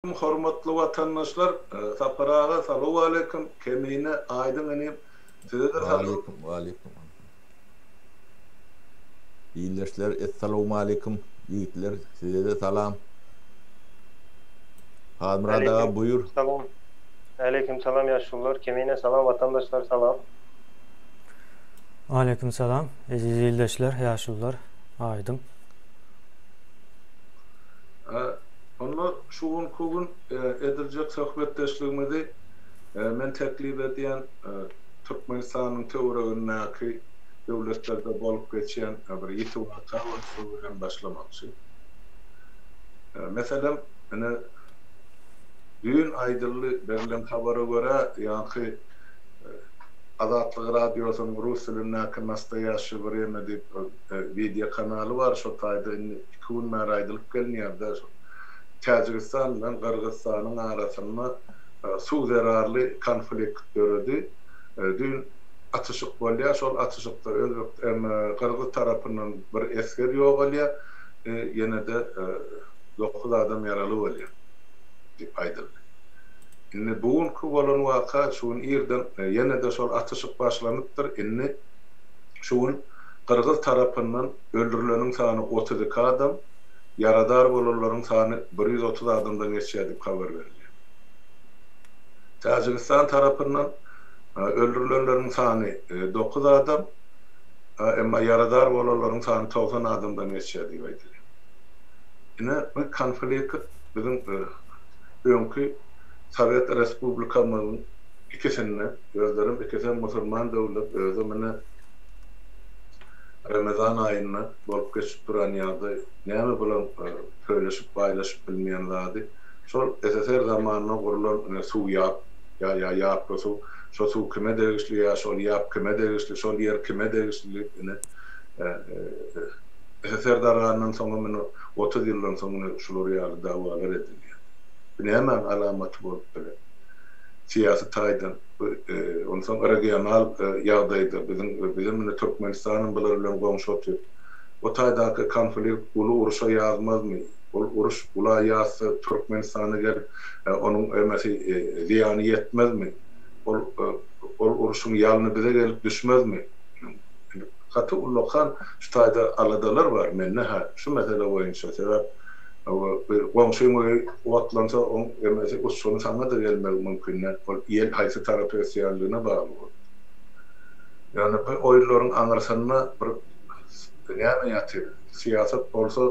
Hormatly watandaşlar Sapar aga salowaleýkim Kemine Aýdyň inim size-de salam. Waleýkim waleýkim Ildeşler essalowmaleýkim ýigitler sizede salam Halmyrat aga Aleýkim buýur. salam. Aleýkim salam ýaşulular Kemine salam watandaşlar salam. Aleýkim salam eziz ildeşler ýaşulular Aýdyň. Onda şu günki gün ediljek söhbetdeşligimizi men teklip edýän Türkmenistanyň töweregindäki döwletlerde bolup geçýän bir ýiti waka we şo bilen başlamakçy. Meselem, ine, düýn aýdyldy, berlen habara görä, ýaňky Azatlyk Radiosynyň rus dilindäki Nastoýaşşe wremýa diýip wideo kanaly bar, şo taýda indi iki gün bäri aýdylyp gelinýär-de, şol Täjigistan bilen Gyrgyzystanyň arasynda suw zerarly konflikt döredi. Düýn atyşyk bolýar, şol atyşykda özbek gyrgyz tarapyndan bir esger ýogalýar, ýene-de dokuz adam ýaraly bolýar diýip aýdyldy. Indi bu günki bolan waka, şu gün irden ýene-de şol atyşyk başlanypdyr, indi şu gün gyrgyz tarapyndan Öldürileniň sany 32 adam, ýaradar bolanlaryň sany 130 adamdan geçýär diýip habar berilýär. Täjigistan tarapyndan öldürilenleriň sany dokuz adam, emma ýaradar bolanlaryň sany 90 adamdan geçýär diýip aýdylýar. Ine, bu konflikt biziň öňki Sowet respublikamyzyň ikisinde, özlerem ikisem musulman döwlet, özem ine, Remezan aýynda bolup geçip duran ýagdaý näme bulaň söýleşip paýlaşyp bilmeýän zady şol ssr zamanynda gurlan ine suw ýap ýa ýa ýaply suw şo suw kime degişli ýa şol ýap kime degişli şol ýer kime degişli diýip ine ssr dargandan soňam ine 30 ýyldan soň ine şular ýaly dawalar edilýär bu nämäň alamaty bolup biler syýasy taýdan Onsoň regional ýagdaýda biziň bizem indi Türkmenistanam bular bilen goňşy otyr. O taýdaky konflikt uly urşa ýazmazmy? Ol uruş ula ýazsa Türkmenistana gelip onuň emesi zyýany ýetmezmi? Ol ol urşuň ýalny bize gelip düşmezmi? Indi gaty ullakan şu taýda aladalar bar mende-hä şu mesele boýunça sebäp Goňşyň öýi otlansa, oň emesi uçguny saňa-da gelmegi mümkin däl. Ol ýel haýsy tarapa ösýänligine bagly bolup dur. Ýöne bu oýunlaryň aňyrsynda bir näme ýatyr? Syýasat bolsa,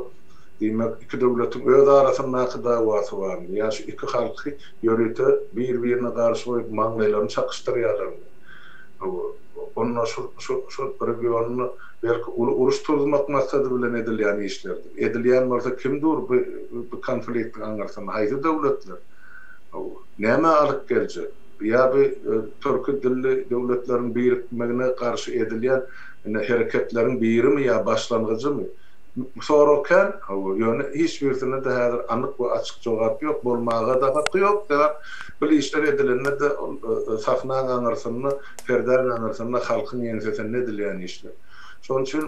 diýmek, iki döwletiň öz arasyndaky dawasy barmy? Ýa şu iki halky ýörite bir-birine garşy goýup maňlaýlaryny çakyşdyrýarlarmy? Onda şu şu şu regionda belki uly uruş turuzmak maksady bilen edilýän işlerdir. Edilýän bolsa kim dur bu bu konfliktiň aňyrsynda? Haýsy döwletler? Nämä alyp geljek? Ýa bu türki dilli döwletleriň birikmegine garşy edilýän ine hereketleriň birimi ýa başlangyjymy? Sorag kän, hawa, ýöne hiç birisine-de häzir anyk we açyk jogap ýok, bolmaga-da haky ýok, sebäp bul işler edilende-de ol sahnaň aňyrsynda, perdäň aňyrsynda halkyň ýeňsesinde edilýän işler. Şonuň üçin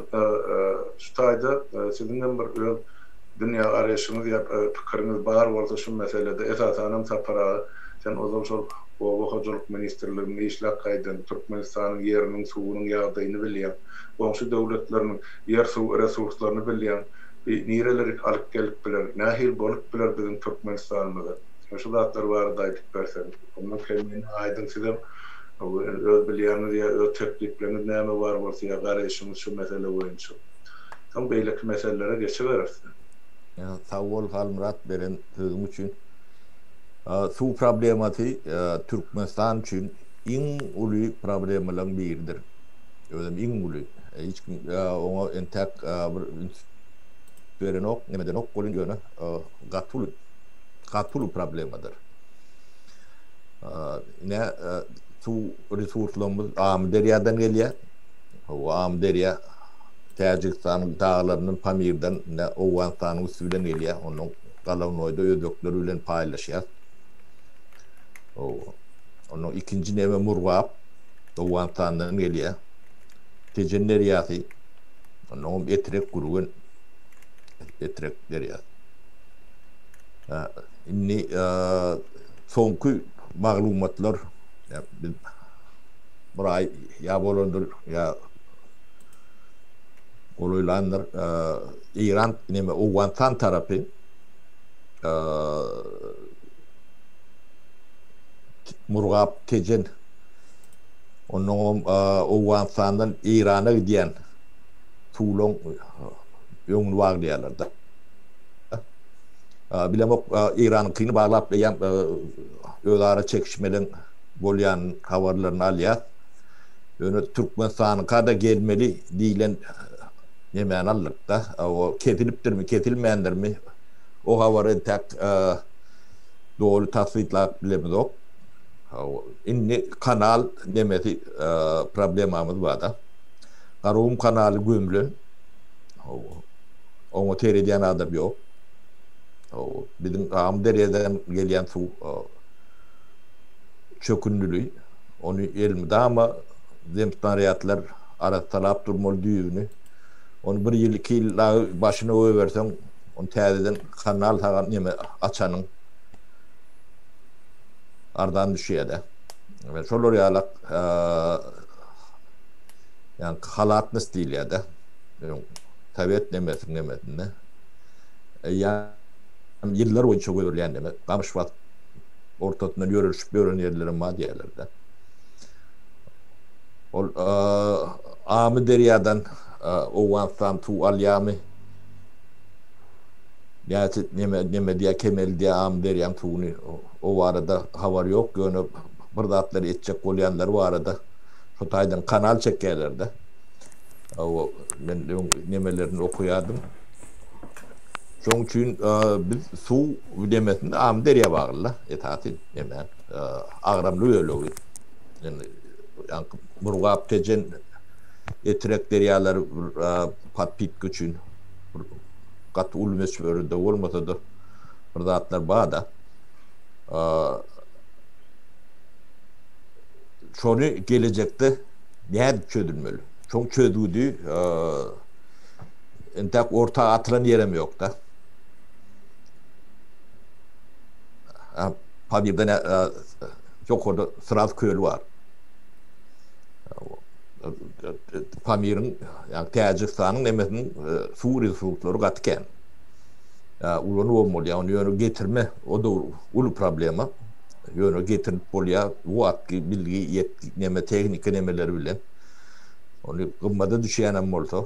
şu taýda siziň hem bir öz dünýägaraýşyňyz ýa pikiriňiz bar bolsa şu meselede, esasanam Sapar aga, sen ozal şol Oba hojalyk ministrliginde işläp gaýdan, Türkmenistanyň ýeriniň, suwunyň ýagdaýyny bilýäň, goňşy döwletleriniň ýer-suw resurslaryny bilýäň, bi nirelerik alyp gelip biler, nähili bolup biler biziň Türkmenistanymyza? Şu zatlar barada aýdyp berseň. Ondan kemini aýdyň sizem öz bilýäniňiz ýa öz teklipleriňiz näme bar bolsa ýa garaýşyňyz şu mesele boýunça. Soň beýleki meselelere geçiberis. Sag bol Halmyrat beren sözüň üçin. Suw problemasy Türkmenistan üçin iň uly problemalaryň biridir. Özem iň uly. Hiç kim oňa entäk bir üns berenok, neme edenok welin ýöne gaty uly gaty uly problemadyr. Ine suw resurslarymyz Amyderýadan gelýär. Hawa, Amyderýa Täjigistanyň daglaryndan, Pamirden, ine Owganystanyň üsti bilen gelýär. Ondan Galawnoýda özbekler bilen paýlaşýar. Hawa. Ondan ikinji neme Murgap Owganystandan gelýär. Tejen derýasy, ondan Etrek, Gürgen Etrek derýasy. Indi soňky maglumatlar biz bir aý ýa bolandyr ýa golaýlandyr. Eýran neme Owganystan tarapy Murgap, Tejen onnoňam Owganystandan Eýrana gidýän suwlaň öňüni baglaýarlar-da. Bilemok, Eýranyňkyny baglap eýýäm özara çekişmeleň bolýan habarlaryny alýas. Ýöne Türkmenistanyňka-da gelmeli diýlen nemäni aldyk-da. O kesilipdirmi, kesilmändirmi, o habary entäk doly tassyklap bilemizok. Indi kanal nemesi problemamyz bar-da. Garagum kanaly gömlen. Oňa seredýän adam ýok. Biziň Amyderýadan gelýän suw çökündili. Ony elmydama zemsnarýadlar arassalap durmaly düýbüni. Ony bir ýyl, iki ýyl dagy başyna goýberseň, ony täzeden kanal sagan neme açanyň arzan düşýär-de. Şolar ýalak ýaňky halatnost diýilýär-de. Sowet nemesiniň nemesinde. Eýýäm ýyllar boýunça goýberilýän neme. Gamyş basyp ortasyndan ýörelişip ýören ýerlerem bar diýýärler-de. Ol Amyderýadan Owganystan suw alýarmy? Näçe neme neme diýýär, kemeldýär Amyderýaň suwuny. O barada habar ýok, ýöne bir zatlar etjek bolýanlar barada şo taýdan kanal çekýärler-de. Hawa, men öň nemelerini okaýardym. Şoň üçin biz suw nemesinde Amyderýa bagly-da, esasy neme, agramly bölegi. Indi ýaňky Murgap, Tejen, Etrek derýalary bir podpitka üçin bir gaty uly möçberde bolmasa-da bir zatlar bar-da. Şony gelejekde nädip çözülmeli? Şoň çözgüdi entäk orta atylan ýerem ýok-da. Pamirde ýokarda Syraz köli bar. Pamiriň, ýagny Täjigistanyň nemesiniň suw resurslary gaty kän. Ulanybam bolýar, ony ýöne getirme, o-da uly problema. Ýöne getirip bolýar, bu wagtky bilgi, ýetgi, neme, tehnika nemeleri bilen. Ony gymmada düşýänem bolsa,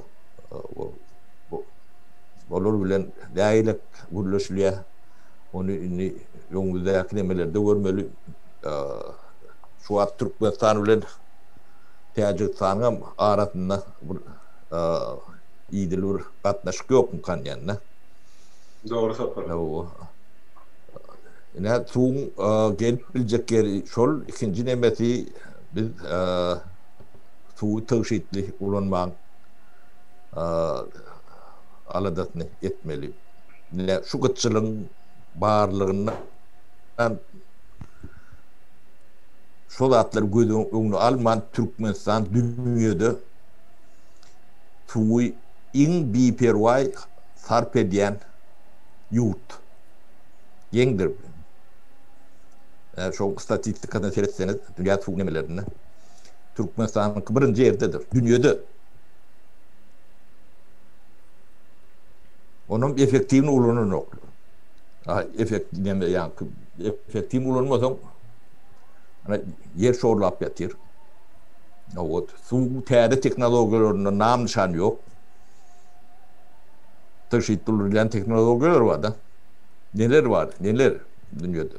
olar bilen nägilek gürleşilýär, ony indi öňümizdäki nemelerde görmeli. Şu wagt Türkmenistan bilen Täjigistanyň hem arasynda bir idili bir gatnaşyk ýokmukan diýende. Dogry Sapar. Ine suwuň gelip biljek ýeri şol, ikinji nemesi biz suwy tygşytly ulanmagyň aladasyny etmeli. Ine şu gytçylygyň barlygyndan şo zatlary göz öňüne alman Türkmenistan dünýede suwy iň biperwaý sarp edýän ýurt. Geňdir. Şo statistikasyna seretseňiz, dünýä suw nemelerinde Türkmenistanyňky birinji ýerdedir. Dünýede. Onam effektiwni ulananoklar. A effekt neme ýaňky effektiw ulanmasaň ana ýer şorlap ýatyr. Ot suw täze tehnologiýalarynda nam nyşan ýok. Tygşytly ulanylýan tehnologiýalar bar-da. Neler bar, neler dünýede.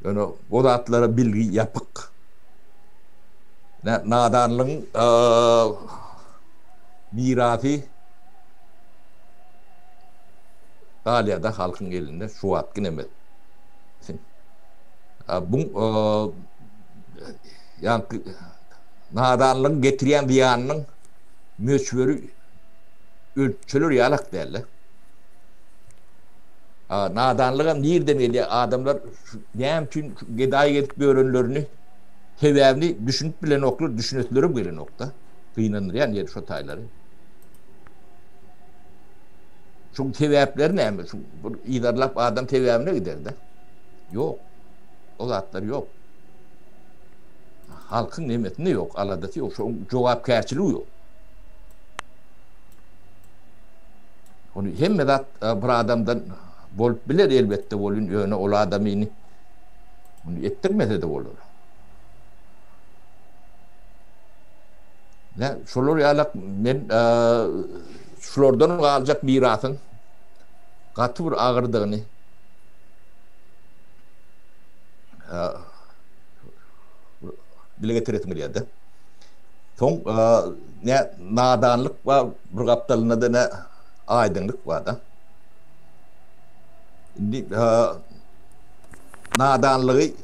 Ýöne o zatlara bilgi ýapyk. Nadanlygyň mirasy galýar-da halkyň elinde şu wagtky nemesi. Bu ýaňky nadanlygyň getirýän zyýanynyň möçberi ölçeler ýalak däl-de. Nadanlygam nirden gelýär? Adamlar näme üçin gedaý gezip ýörenlerini sebäbini düşünip bilenoklar, düşüneslerem gelenok-da. Gynandyrýan ýeri şo taýlary. Şuň sebäpleri näme? Şu bir yzarlap adam sebäbine gider-de. Ýok. O zatlar ýok. Halkyň nemesinde ýok, aladasy ýok, şoň jogapkärçiligi ýok. Ony hemme zat e, bir adamdan bolup biler elbetde bolun, ýöne ol adamyny ony etdirmese-de bolar. Ne, şolar ýalak men e, şulardan galjak mirasyň gaty bir agyrdygyny e, dile getiresim gelýär-de. Soň ne nadanlyk bar, bir gapdalynda-da ne aýdyňlyk bar-da. Indi nadanlygy,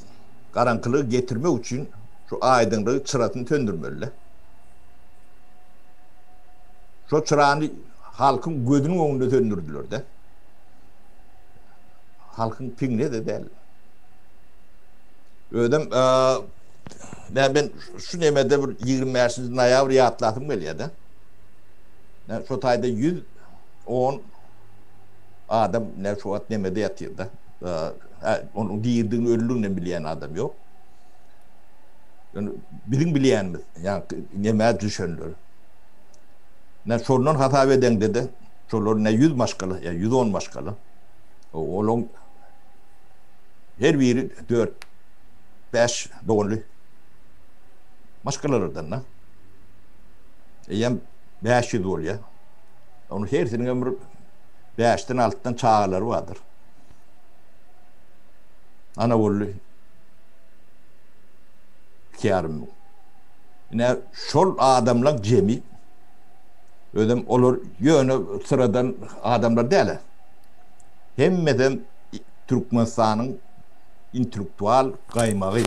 garaňkylygy getirmek üçin şu aýdyňlygy çyrasyny söndürmeli-de. Şo çyrany halkyň gözüniň öňünde söndürdiler-de. Halkyň piňine-de däl. Özem nä men şu nemede bir 25-nji noýabr ýatlasym gelýär-de. Nä şo taýda 110 adam nä şu wagt nemede ýatyr-da. Onuň diridigini, ölüligini hem bilýän adam ýok. Ýöne biziň bilýänimiz, ýa nemä düşenler. Nä şondan hasap edeňde-de, şolar nä 100 maşgala, ýa 110 maşgala. Olaň Her biri dört, bäş doganly maşgalalardan-da. Eýýäm 500 bolýar. Onuň hersiniň hem bir bäşden, altydan çagalary bardyr. Ana boldy. 2,5 müň. Ine şol adamlaň jemi özem olar ýöne syradan adamlar däl. Hemmesem Türkmenistanyň intellektual gaýmagy.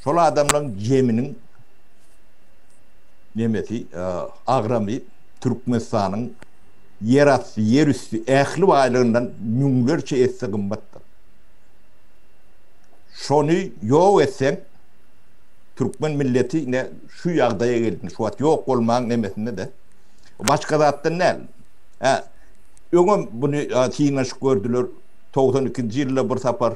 Şol adamlaryň jeminiň nemesi, agramy Türkmenistanyň ýerasty, ýerüsti ähli baýlygyndan müňlerçe esse gymmatdyr. Şony ýok etseň, türkmen milleti ine şu ýagdaýa geldi. Şu wagt ýok bolmagyň nemesinde-de. Başga zatdan däl. Hä, Öňem buny synanyşyp gördüler. 92-nji ýylda bir sapar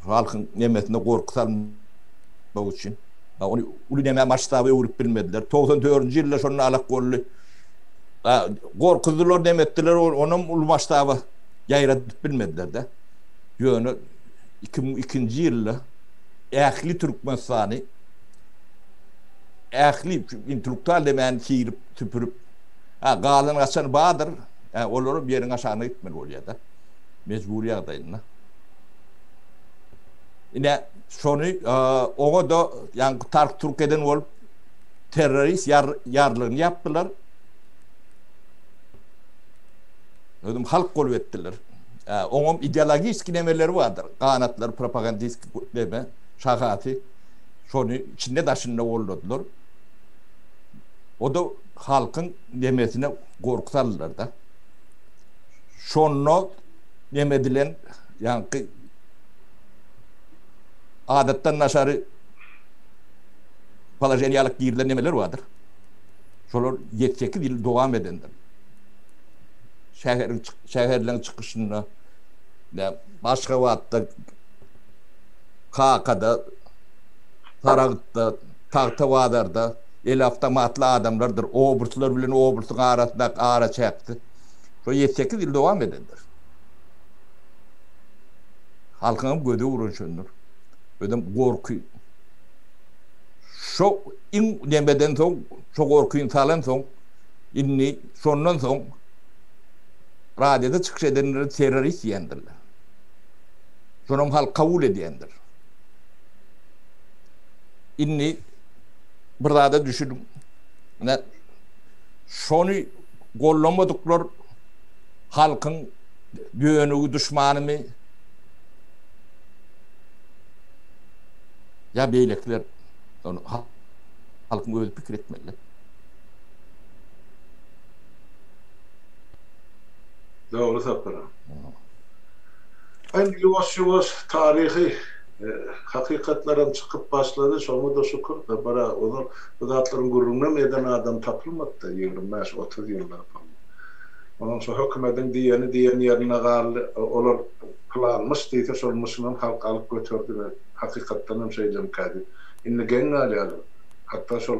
halkyň nemesine gorky salmak üçin. Ony uly neme masştaba öwrüp bilmediler. 94-nji ýylda şonda alak boldy. Gorkuzdylar, neme etdiler, onam uly masştaba ýaýradyp bilmediler-de. Ýöne 2002-nji ýylda ähli Türkmenistany ähli intellektual nemäni syryp, süpürip, Ha, galan gaçan bardyr. Hä, olaram ýeriň aşagyna gitmeli bolýar-da. Mejbury ýagdaýynda. Ine, şony oňa-da ýaňky tark-turk eden bolup terrorist ýarlygyny ýapdylar. Özüm halk bolup etdiler. Oňam ideologiski nemeleri bardyr. Ganatlary, propagandistiki neme, şahasy. Şony içinde daşynda golladylar. O-da halkyň nemesine gorky saldylar-da. Şonda neme edilen, ýaňky adatdan daşary položeniýalyk girilen nemeler bardyr. Şolar ýedi-sekiz ýyl dowam edendir. Şäheriň şäherleriň çykyşynda, Aşgabatda, Kakada, Saragtda, Tagtabazarda eli awtomatly adamlardyr. Obruslar bilen obrusyň arasyndaky araçäkde. Şo ýedi-sekiz ýyl dowam edendir. Halkyňam gözi öwrenişendir. Özem gorky. Şo iň nemeden soň, şo gorkyny salansoň, indi şondan soň radioda çykyş edenlere terrorist diýendirler. Şonam halk kabul edýändir. Indi bir zada düşüniň. Ine, şony gollamadyklar halkyň dönügi, duşmanymy ýa beýlekiler, ony halkyň özi pikir etmeli. Dogry Sapar aga. Indi ýuwaş-ýuwaş taryhy Hakykatlaram çykyp başlady, şoňa-da şükür. Bara ozal bu zatlaryň gürrüňinem eden adam tapylmady-da, 25, 30 ýyllap. Onuň şu hökümediň diýeni diýen ýerinde galdy. Olar pylanmyş diýse şol myşynam halk alyp göterdi we hakykatdan hem şeýlemkä diýip. Indi geň galýarlar. Hatda şol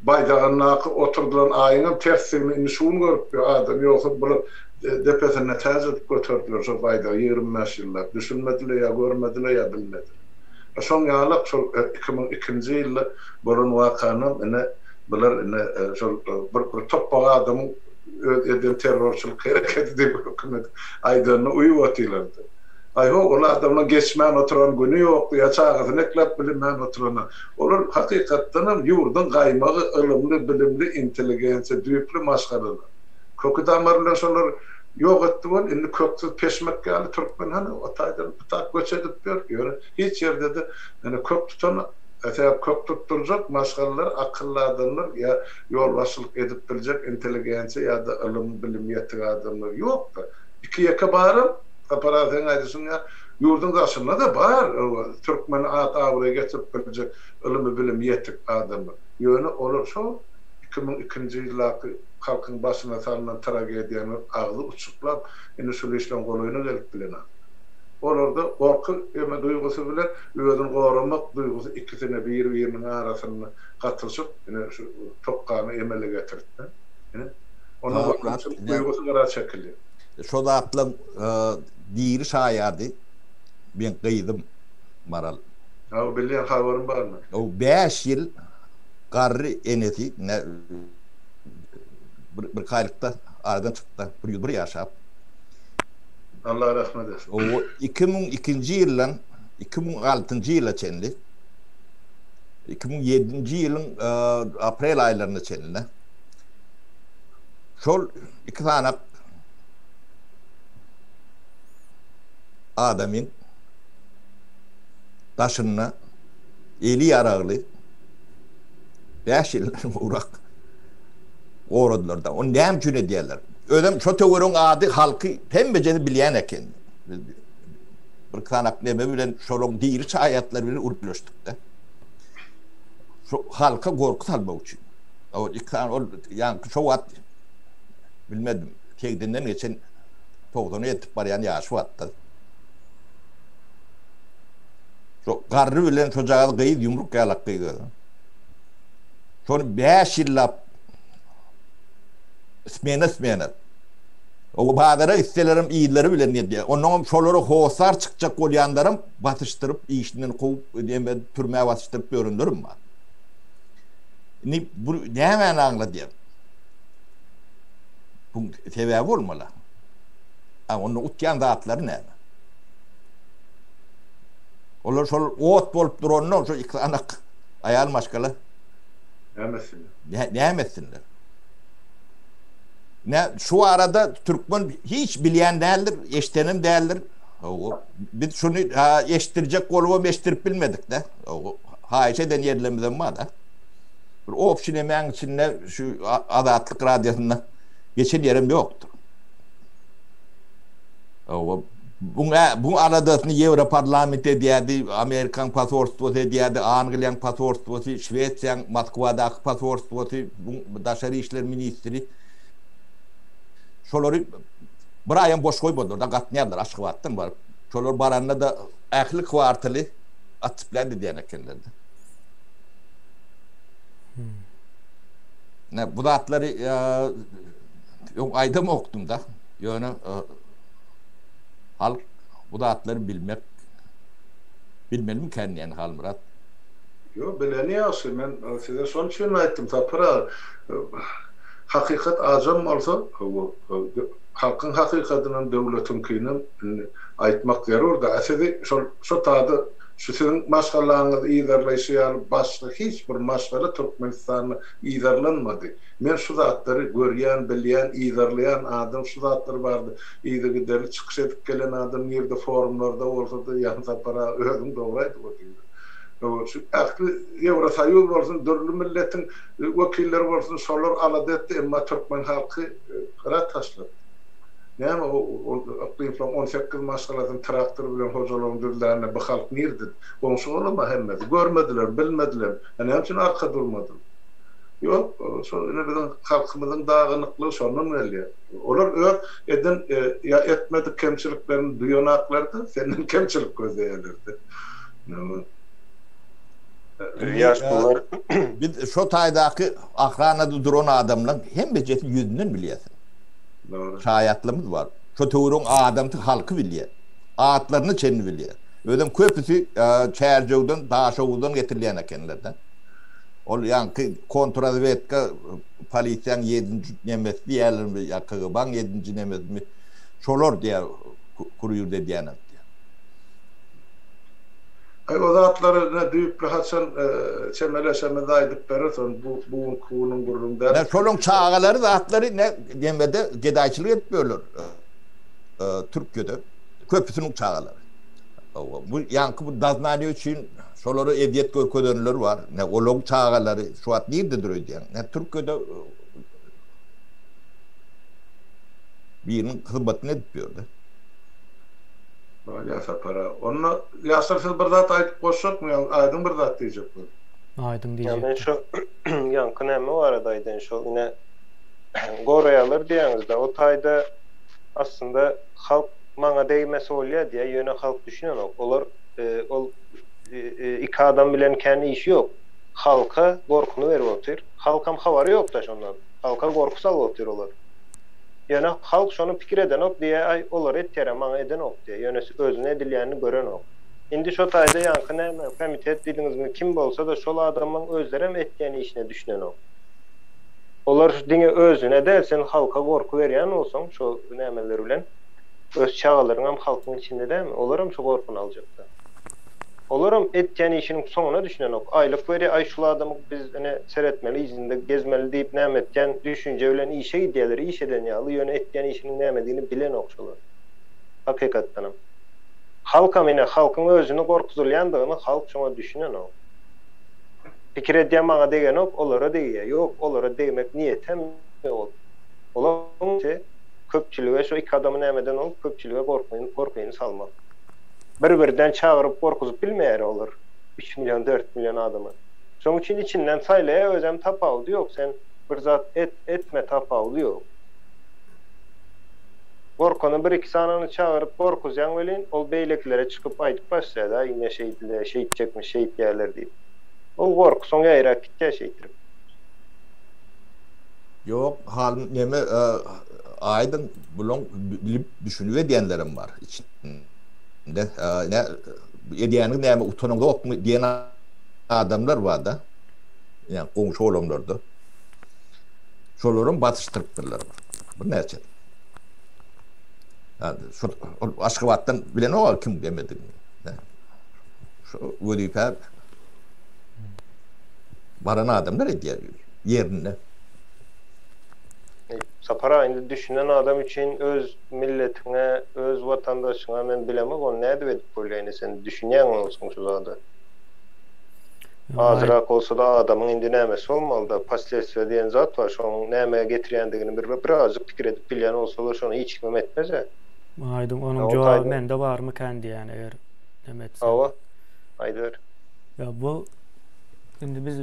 baýdagyndaky oturdylan aýyňam tersdigini indi şu gün görüp ýör adam. Ýogsa bular depesinde täç edip göterdiler şo baýdagy 25 ýyllap. Düşünmediler ýa görmediler ýa bilmediler. Şoň ýalak şol 2002-nji ýylda bolan wakanam ine bular ine şol bir bir topbak adamyň öz eden terrorçylyk hereketi diýip hökümet aýdanyna uýup otyrlardy. Aý-ho, ol adamlaň geçmän oturan güni ýokdy ýa çagasyny ekläp bilinmän oturany. Olar hakykatdanam ýurduň gaýmagy, ylymly, bilimli, intelligensiýa, düýpli maşgalalar. Köki-damary bilen şolar ýok etdi bol, indi köksüz peşmek ýaly türkmen hany o taýdan bu taýak göç edip ýör. Ýöne hiç ýerde-de ýöne kök tutan Sebäp kök tutdurjak maşgalalar akylly adamlar ýa ýolbaşçylyk edip biljek intelligensiýa ýa-da ylym, bilim ýetik adamlar ýok-da. Iki-ýeke baram, Sapar aga seň aýdyşyň ýaly, ýurduň daşynda-da bar türkmene at-abraý getirip biljek ylymy, bilimi ýetik adamlar. Ýöne olar şol 2002-nji ýyldaky halkyň başyna salnan tragediýany agzy uçuklap, indi şul işleň golaýyna gelip bilenok. Olarda gorky eme duýgusy bilen özüni goramak duýgusy ikisine biri-biriniň arasynda gatylyşyp, ine, şu tokgany emele getiripdir. Ine, onda gorkunçlyk duýgusy gyra çekilýär. Şo zatlaň diri şaýady meň gyzym Maral. Hawa, bilýän, habarym bar meniň. O bäş ýyl garry enesi, ine, bir iki aýlykda aradan çykdy, 101 ýaşap. Allah rahmet etsin. O 2002-nji ýyldan 2006-njy ýyla çenli 2007-nji ýylyň aprel aýlaryna çenli şol iki sany adamyň daşynda eli ýaragly 5 ýyldan gowrak goradylar-da. Ony näme üçin edýärler? Özem şo töweregiň ady halky hemmejesi bilýän eken. Biz bir sanak neme bilen şolaň diri şaýatlary bilen gürleşdik-de. Şo halka gorky salmak üçin. O iki sany ol ýaňky şo wagt bilmedim, segsenden geçen togsana ýetip barýan ýaşy bardy. Şo garry bilen şojagaz gyz ýumruk ýalak gyz özem. Şony bäş ýyllap smena-smena. O bazara gitselerem yzlary bilen gidýär. Onnoňam şolara hossar çykjak bolýanlaram basyşdyryp, işinden kowup, eme türmä basyşdyryp ýörenlerem bar. Indi bu nämäni aňladýar? Bu sebäbi bolmaly. A onda utýan zatlary näme? Olar şol ot bolup duranda şo iki sany aýal maşgala näme etsinler? Näme etsinler? Ne şu arada türkmen hiç bilýän däldir, eşdenem däldir. Biz şuny eşitdirjek bolubam eşitdirip bilmedik-de. Haýyş eden ýerlerimizem bar-da. Bir obşi nemäň içinde şu Azatlyk radiosynda geçen ýerem ýokdur. Bu bu aladasyny Ýewroparlament edýärdi, Amerikan posolstwosy edýärdi, Angliýaň posolstwosy, Şwesiýaň Moskwadaky posolstwosy, bu daşary işler ministri. Şolary bir aýam boş goýmadylar-da, gatnaýarlar Aşgabatdan baryp. Şolar baranda-da ähli kwartaly otseplýat edýän ekenler-de. Ne bu zatlary öň aýdamokdym-da. Ýöne Halk bu zatlary bilmek bilmelimikän diýen Halmyrat. Ýok bileni ýagşy men size şon üçin aýtdym Sapar aga hakykat ajam bolsa halkyň hakykadynam döwletiňkinem indi aýtmak zerurda a sizi şol şo tada şu siziň maşgalaňyzy yzarlaýşy ýaly başga hiç bir maşgala Türkmenistanda yzarlanmady Men şu zatlary görýän, bilýän, yzarlaýan adam, şu zatlar barada yzygiderli çykyş edip gelen adam nirde forumlarda bolsa-da ýan Sapar aga özüň dogry aýdyp otyrsyň. Şu ähli Ýewrosoýuz bolsun, dürli milletiň wekilleri bolsun şolar alada etdi, emma türkmen halky gyra taşlady. Näme o Yklymsoň 18 maşgalasyny traktor bilen hojalygyny düzlände bu halk nirdedi? Goňşy-golama hemmesi. Görmediler, bilmediler. Näme üçin arka durmadylar? Ýok, şol ine biziň halkymyzyň dagynyklygy şondan gelýär. Olar öz eden ýa etmedik kemçiliklerini duýanaklar-da, senden kemçilik gözleýärler-de. Ýaşulular. Biz şo taýdaky ahranada duran adamlaň hemmejesini ýüzünden bilýäs. Dogry. Şaýatlymyz bar. Şo töweregiň adamsy halky bilýär. Atlaryna çenli bilýär. Özem köpüsi Çärjewden, Daşoguzdan getirilýän ekenler-de. Ol ýaňky kontrazwedka polisiýaň ýedinji nemesi diýýärlermi ýa KGB-nyň ýedinji nemesimi, şolar diýýär kurýurt edýänem diýýär. Aý o zatlary ine düýpli haçan çemeleşemizde aýdyp bereris ony bu bu günki günüň gürrüň däl. Ine şolaň çagalary zatlary ine nemede gedaýçylyk edip ýörler Türkiýede köpüsiniň çagalary. Bu ýaňky bu doznaniýe üçin şolara ezýet görkezenler bar. Ine olaň çagalary şu wagt nirdedir öýdýäň? Ine Türkiýede biriniň hyzmatyny edip ýörde. Bolýa Sapar aga. Onda ýaşlar siz bir zat aýdyp goşjakmy ýa Aýdyň bir zat diýjek bolup. Aýdyň Ýa men diýjekdi. şo ýaňky näme barada aýdaýyn şol ine goraýarlar diýýäňizde o taýda aslynda halk maňa degmese bolýa diýýä ýöne halk düşünenok olar ol iki adam bilen kän işi ýok halka gorkyny berip otyr halkam habary ýokda şondan halka gorky salyp otyr olar. Ýöne halk şony pikir edenok diýýä aý olar etýärä maňa edenok diýýä ýöne özüne edilýänini görenok. Indi şo taýda ýaňky näme komitet diýdiňizmi kim bolsada şol adamlaň özlerem etýän işine düşünenok. Olar diňe özüne däl sen halka gorky berýän bolsaň şo nämeler bilen öz çagalaryňam halkyň içinde dämi olaram şo gorkyny aljakda. Olaram etýän işiniň soňuna düşünenok. Aýlyk berýär, aý şul adamy biz ine seretmeli, yzynda gezmeli diýip näme etýän düşünje bilen işe gidýärler, iş eden ýaly, ýöne etýän işiniň nämedigini bilenok şolar. Hakykatdanam. Halkam ine halkyň özüni gorkuzylýandygyny halk şoňa düşünenok. Pikir edýän maňa degenok, olara degýär. Ýok, olara degmek niýetem ýok. Olaryň köpçülige şu iki adamy nämeden bolup köpçülige gorkyny salmak. Bir-birden çagyryp gorkuzyp bilmeýär olar üç million, dört million adamy. Şoň üçin içinden saýlaýar özem tapawudy ýok sen bir zat et, etme tapawudy ýok. Gorkany bir-iki sanyny çagyryp gorkuzýaň welin ol beýlekilere çykyp aýdyp başlaýar-da ine şeýdile, şeýtjekmiş, şeýtýärler diýip. Ol gorky soň ýaýrap gitýär şeýtirip. Ýok, halym neme aýdyň bulaň bilip düşünip edýänlerem bar içinde. Nä edýäniňiz näme utanyňzokmy diýen adamlar barda. Ýa goňşy bolanlarda. Şolaram basyşdyrypdyrlar birnäçe. Şu Aşgabatdan bilenok kim demedigini. Şu wezipä baran adamlar edýär ýerinde. Sapar aga indi düşünen adam üçin öz milletiňe öz watandaşyňa men bilemok ony nädip edip bolýa indi sen düşünýäň bolsaň şu zada. Azrak bolsada adamyň indi nämesi bolmalyda posledstwiýa diýen zat bar şonuň nämä getirýändigini bir birazjyk pikir edip bilýän bolsalar şony hiç kimem etmezä. Aýdyň onuň jogaby mende barmykan diýýän eger neme etseň. Hawa aýdyber. Ýa bu indi biz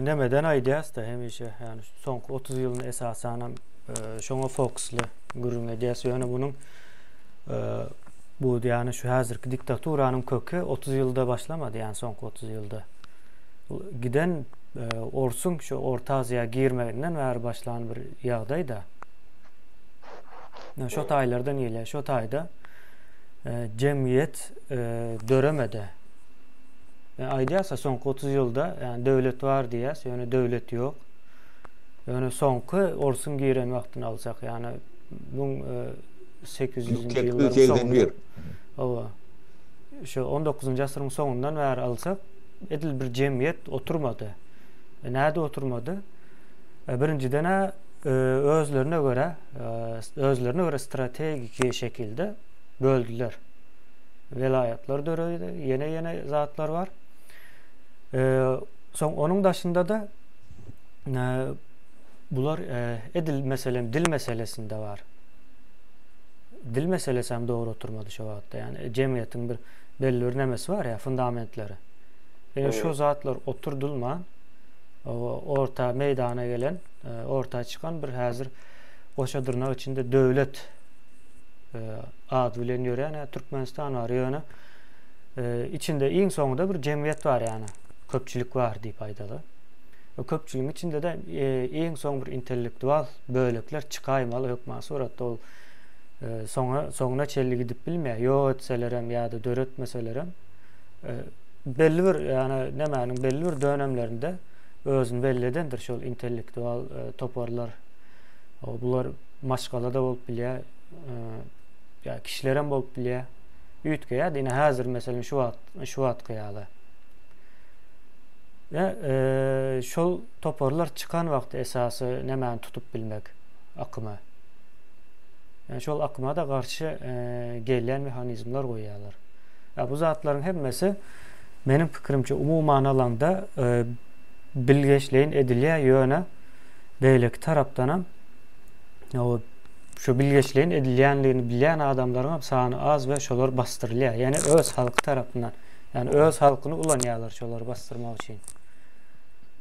nemeden aýdýas-da hemişe ýani soňky 30 ýylyny esasanam şoňa fokusly gürrüň edýäs. Ýöne munuň bu ýani şu häzirki diktaturanyň köki 30 ýylda başlamady, ýani soňky 30 ýylda. Giden orsuň şu Orta Aziýa girmeginden bäri başlan bir ýagdaý-da. Şo taýlardan gelýär. Şo taýda jemgyýet döremedi. Aýdýarsa soňky 30 ýylda ýani döwlet bar diýýäs, ýöne döwlet ýok. Ýöne soňky orsuň giren wagtyny alsak, ýani 1800-nji ýyllaryň soňunda. Hawa. Şu 19-njy asyryň soňundan bäri alsak, edil bir jemgyýet oturmady. E, näde oturmady? E, birinjiden-ä e, özlerine görä, özlerine görä strategiki şekilde böldüler. Welaýatlar döredi, ýene-ýene zatlar bar. Soň onuň daşynda-da bular edil meselem dil meselesinde bar. Dil meselesi hem dogry oturmady şo wagtda. Ýani jemgyýetiň bir belli bir nemesi bar ýa fundamentleri. Ýöne şo zatlar oturdylman. Orta meýdana gelen, orta çykan bir häzir goşa dyrnak içinde döwlet ady bilen ýörýän Türkmenistan bar. Ýöne içinde iň soňunda bir jemgyýet bar ýagny köpçülik bar diýip aýdaly. Köpçüligiň içinde-de iň soň bir intellektual bölekler çykaýmaly hökman suratda ol soňa soňuna çenli gidip bilmeýär. Ýok etselerem ýa-da döretmeselerem belli bir ýagny nämäniň belli bir dönemlerinde özüni belli edendir şol intellektual toparlar. Bular maşgala-da bolup bilýär, ýa kişilerem bolup bilýär. Üýtgeýär. Ine häzir meselem şu wagt şu wagtky ýaly. Ve şol toparlar çykan wagty esasy nämäni tutup bilmek akyma. Yani şol akyma da garşy gelýän mehanizmler goýýarlar. Ya bu zatlaryň hemmesi meniň pikirimçe umuman alanda bilgeşleýin edilýär, ýöne beýleki tarapdanam o şu bilgeşleýin edilýänligini bilýän adamlaryň hem sany az we şolar basdyrylýar. Ýani öz halky tarapyndan. Ýani öz halkyny ulanýarlar şolary basdyrmak üçin.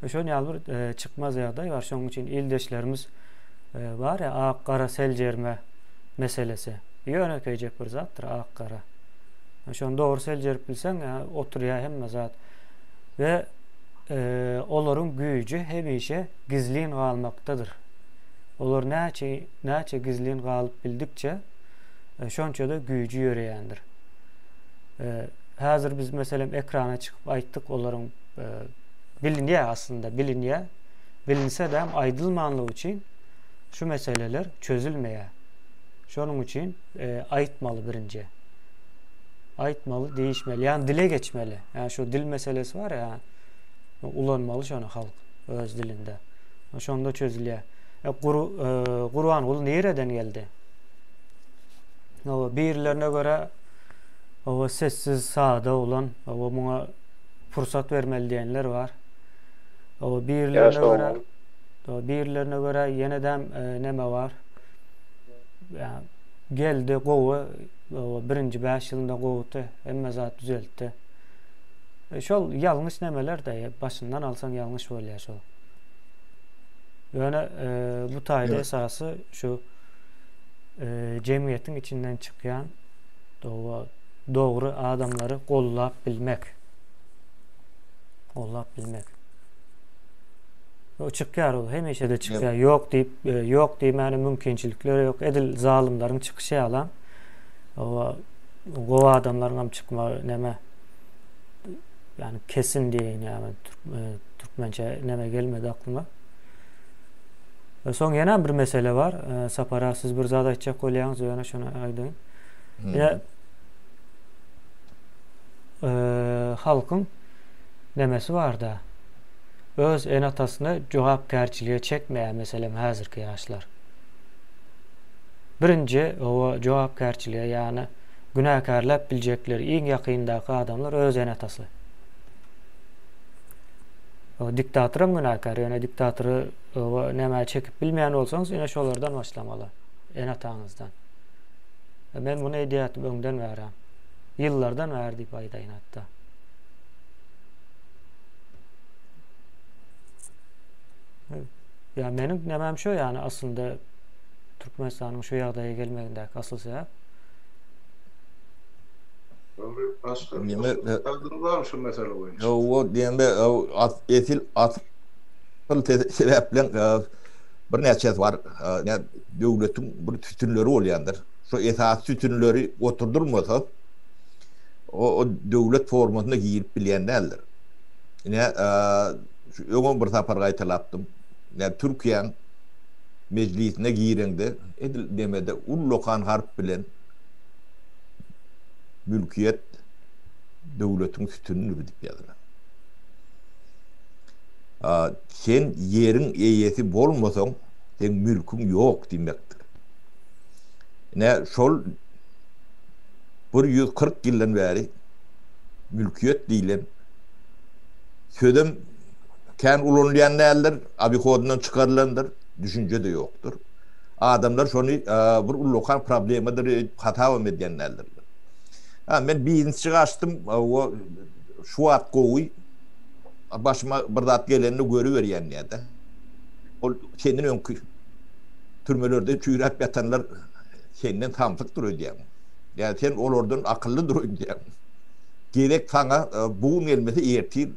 We şol ýaly bir e, çykmaz ýagdaý bar. Şonuň üçin ildeşlerimiz e, bar ya ak gara seljerme meselesi. Ýönekeýjek bir zatdyr ak gara. Şony dogry seljerip bilseň, oturýar hemme zat. We e, olaryň güýji hemişe gizlin galmakdadyr. Olar näçe näçe gizlin galyp bildikçe, e, şonça-da güýji ýöreýändir. E, häzir biz meselem ekrana çykyp aýtdyk olaryň e, bilinýär aslynda bilinýär. Bilinse-de hem aýdylmanlygy üçin şu meseleler çözülmeýär. Şonuň üçin e, aýtmaly birinji. Aýtmaly, diýişmeli. Ýani dile geçmeli. Ýani şu dil meselesi bar ya. Ulanmaly şony halk öz dilinde. Şonda çözülýär. E, Gur, e, Gurbanguly nireden geldi? Owa birilerine görä owa sessiz sada oglan, owa muňa pursat bermeli diýenler bar. Owa birilerine görä owa birilerine görä ýenedem e, neme bar. Ýa geldi gowy, owa birinji 5 ýylynda gowudy, hemme zat düzeltdi. E, şol ýalňyş nemeler-de, başyndan alsaň ýalňyş bolýar şol. Ýöne e, bu taýda esasy şu jemgyýetiň içinden çykýan dogry adamlary gollap bilmek. Gollap bilmek. O çykýar ol hemişe-de çykýar. Ýok diýip, e, ýok diýmäne mümkinçilikleri ýok. Edil zalymlaryň çykyşy ýalam. O gowy adamlaryň hem çykmagy näme? Yani kesin diýeýin ýa men e, türkmençe näme gelmedi aklyma. Soň ýene bir mesele bar. Sapar aga siz bir zat aýtjak bolýaňyz, ýöne şony aýdyň. Ýa halkyň nemesi barda. Öz ene-atasyny jogapkärçilige çekmeýär, meselem, häzirki ýaşlar. Birinji owa jogapkärçilige, ýagny günäkärläp biljekleri iň ýakyndaky adamlar öz ene-atasy. Diktatoram günäkär, ýöne diktatory nämä çekip bilmeýän bolsaňyz, ine şolardan başlamaly, ene-ataňyzdan. Men muny edýärdim öňden bäri. Ýyllardan bäri diýip aýdaýyn hatda. Ýa meniň nämäm şo ýany aslynda Türkmenistanyň şu ýagdaýa gelmegindäki asyl sebäp. Başga barmy şu mesele boýunça? Ýok, diýende esil asyl sebäpleň birnäçesi bar. Döwletiň bir sütünleri bolýandyr. Şu esasy sütünleri oturdylmasa, o döwlet formasyna girip bilýän däldir. Ine, şu öňem bir sapar gaýtalapdym. Ine, Türkiýäň mejlisine gireňde edil demede ullakan harp bilen Mülkiýet döwletiň sütünidir diýip ýazylan. Sen ýeriň eýesi bolmasaň, seň mülküň ýok diýmekdir. Ine, şol 140 ýyldan bäri mülkiýet diýlen sözem kän ulanylýan däldir, obihodyndan çykarylandyr, düşünje-de ýokdur. Adamlar şony bir ullakan problemadyr öýdüp hasabam edýän däldirler. Ha, men biznesçi açdym, o şu wagt gowy. başyma bir zat gelenini görüberýän diýýär-de. Ol senden öňki türmelerde çüýräp ýatanlar senden samsykdyr öýdýäň. Ýa sen olardan akyllydyr öýdýäň. Gezek saňa bu gün gelmese ertir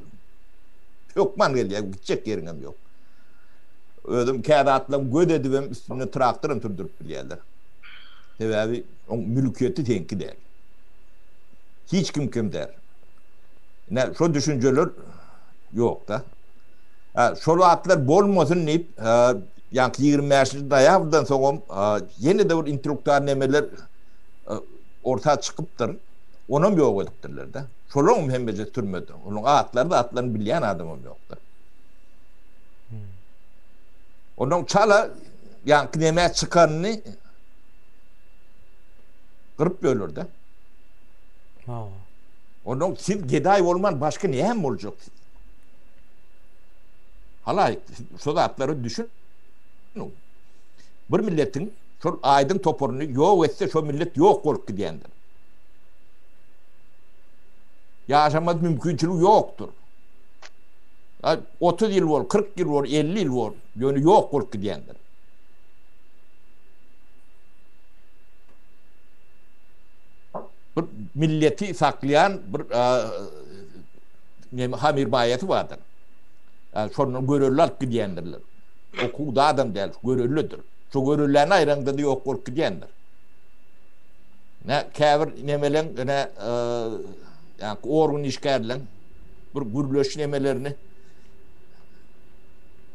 hökman gelýär, gitjek ýeriňem ýok. Özüm kä zatlaryň göz edibem üstünden traktoram sürdürip bilýärler. Sebäbi oň mülkiýeti seňki däl. Hiç kimkem däl. Ine şo düşünjeler ýok-da. Ha, şol zatlar bolmasyn diýip, ýaňky 25-nji noýabrdan soňam ýene-de bir intellektual nemeler orta çykypdyr. Onam ýok edipdirler-de. Şolaryň hemmesi türmede. Onuň atlary zatlaryny bilýän adamam ýokdur. Onuň çala ýaňky neme çykanyny gyryp böler-de. Ha. Onuň siz gedaý bolman başga näme boljak siz? Halaýyk, şu zatlary düşün. Bir milletiň şol aýdyň toparyny ýok etse, şo millet ýok bolup gidýändir. Ýaşamaz mümkinçiligi ýokdur. 30 ýyl bol, 40 ýyl bol, 50 ýyl bol, ýöne ýok bolup gidýändir. Bir milleti saklaýan bir näme hamirmaýasy bardyr. Şondan görelde alyp gidýändirler. Okuw da adam däl, göreldedir. Şo görelläni aýraňda-da ýok bolup gidýändir. Ne käbir nemeleň ine ýa organ işgärleň bir gürleş nemelerini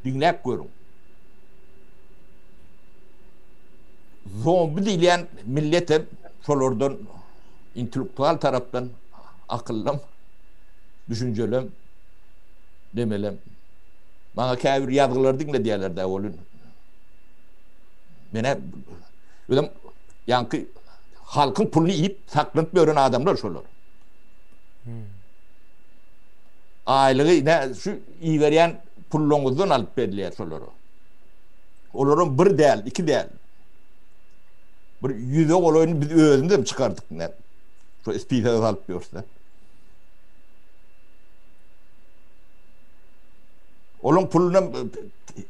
diňläp görüň. Zombi diýilýän millet hem şolardan intellektual tarapdan akyllam, düşünjelem, demelem. Maňa käbir ýazgylary diňledýärler dä ol. Menä özüm ýaňky halkyň puluny iýip saklanyp ýören adamlar şolar. Hmm. Aýlygy ne şu iberýän pullaryňyzdan alyp berilýär şolara. Olaryň bir däl, iki däl. Bir ýüze golaýyny biz özümiz hem çykardyk ne. Şu spisoga salyp ýörse. Olaryň puluny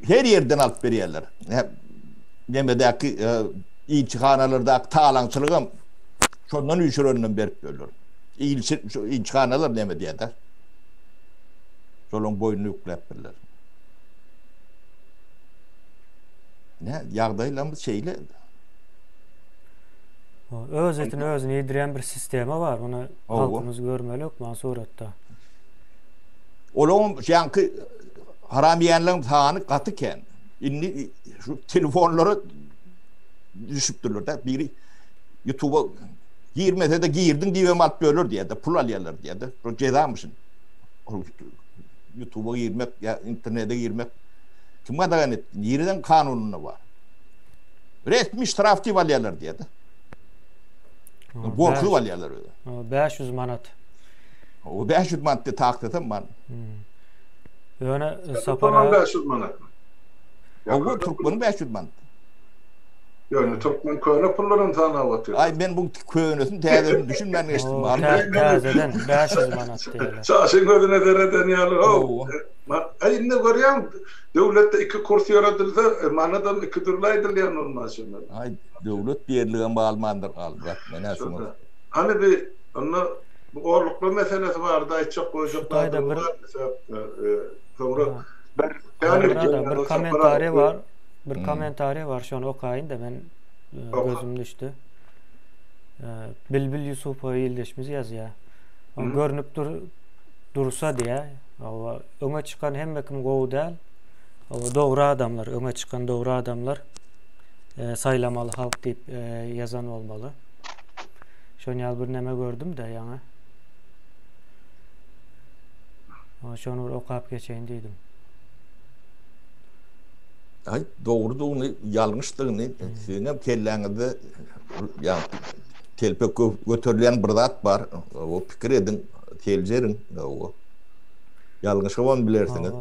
her ýerden alyp berýärler. Nemedäki e, ilçihanalardaky talaňçylygam şondan üýşüreninden berip ýörler. Ilçi şu ilçihanalar näme diýýär-de? Şolaryň boýnuna ýükläpdirler. Ne ýagdaýlarymyz şeýle. Öz etini özüne ýedirýän bir sistema bar. Muny halkymyz görmeli hökman suratda. Olaryň ýaňky haram iýenleriň sany gaty kän. Indi şu telefonlara düşüpdirler-de. Biri YouTube'a girmese-de girdiň diýibem alyp böler diýýär-de, pul alýarlar diýýär-de. Şol jezamyşyn. YouTube'a girmek ýa internete girmek kim gadagan etdi? Nireden kanunynda bar? Resmi ştraf diýip alýarlar diýýär-de. Gorkuzyp alýarlar özi. 500 manat. O 500 manat diýip taktasam man. Ýöne Sapar aga 500 manat. Owo türkmeniň 500 manat. Ýöne türkmen köne pullaryny sanap otyr. Aý men bu könesini täzesini düşünmän geçdim. Täzeden 500 manat diýýärler. Çaşyň gözüne sereden ýaly. Aý indi görýäň döwletde iki kurs ýöredilse manadam iki dürli aýdylýan bolmaz şonda. Aý döwlet diýerligem galmandyr galbrat menä şuňa. Hany bir onda bu orluklar meselesi barada aýtjak goýjak zadyňyz barmy sebäp soňra bir bir kommentariý bar. Bir kommentariý bar şony okaýyn-da men gözüm düşdi. Bilbil Ýusupowa ildeşimiz ýazýar. Görnüp dur dursa diýä. Hawa, öňe çykan hemme kim gowy däl. Hawa, dogry adamlar, öňe çykan dogry adamlar e, saýlamaly halk diýip e, ýazan bolmaly. Şony ýaly bir neme gördüm-de ýaňy. Şony bir okap geçeýin diýdim. Aý, dogrudygyny, ýalňyşdygyny siziň hem kelläňizde ýa telpek göterilýän bir zat bar. O pikir ediň, seljeriň. O ýalňyşybam bilersiňiz.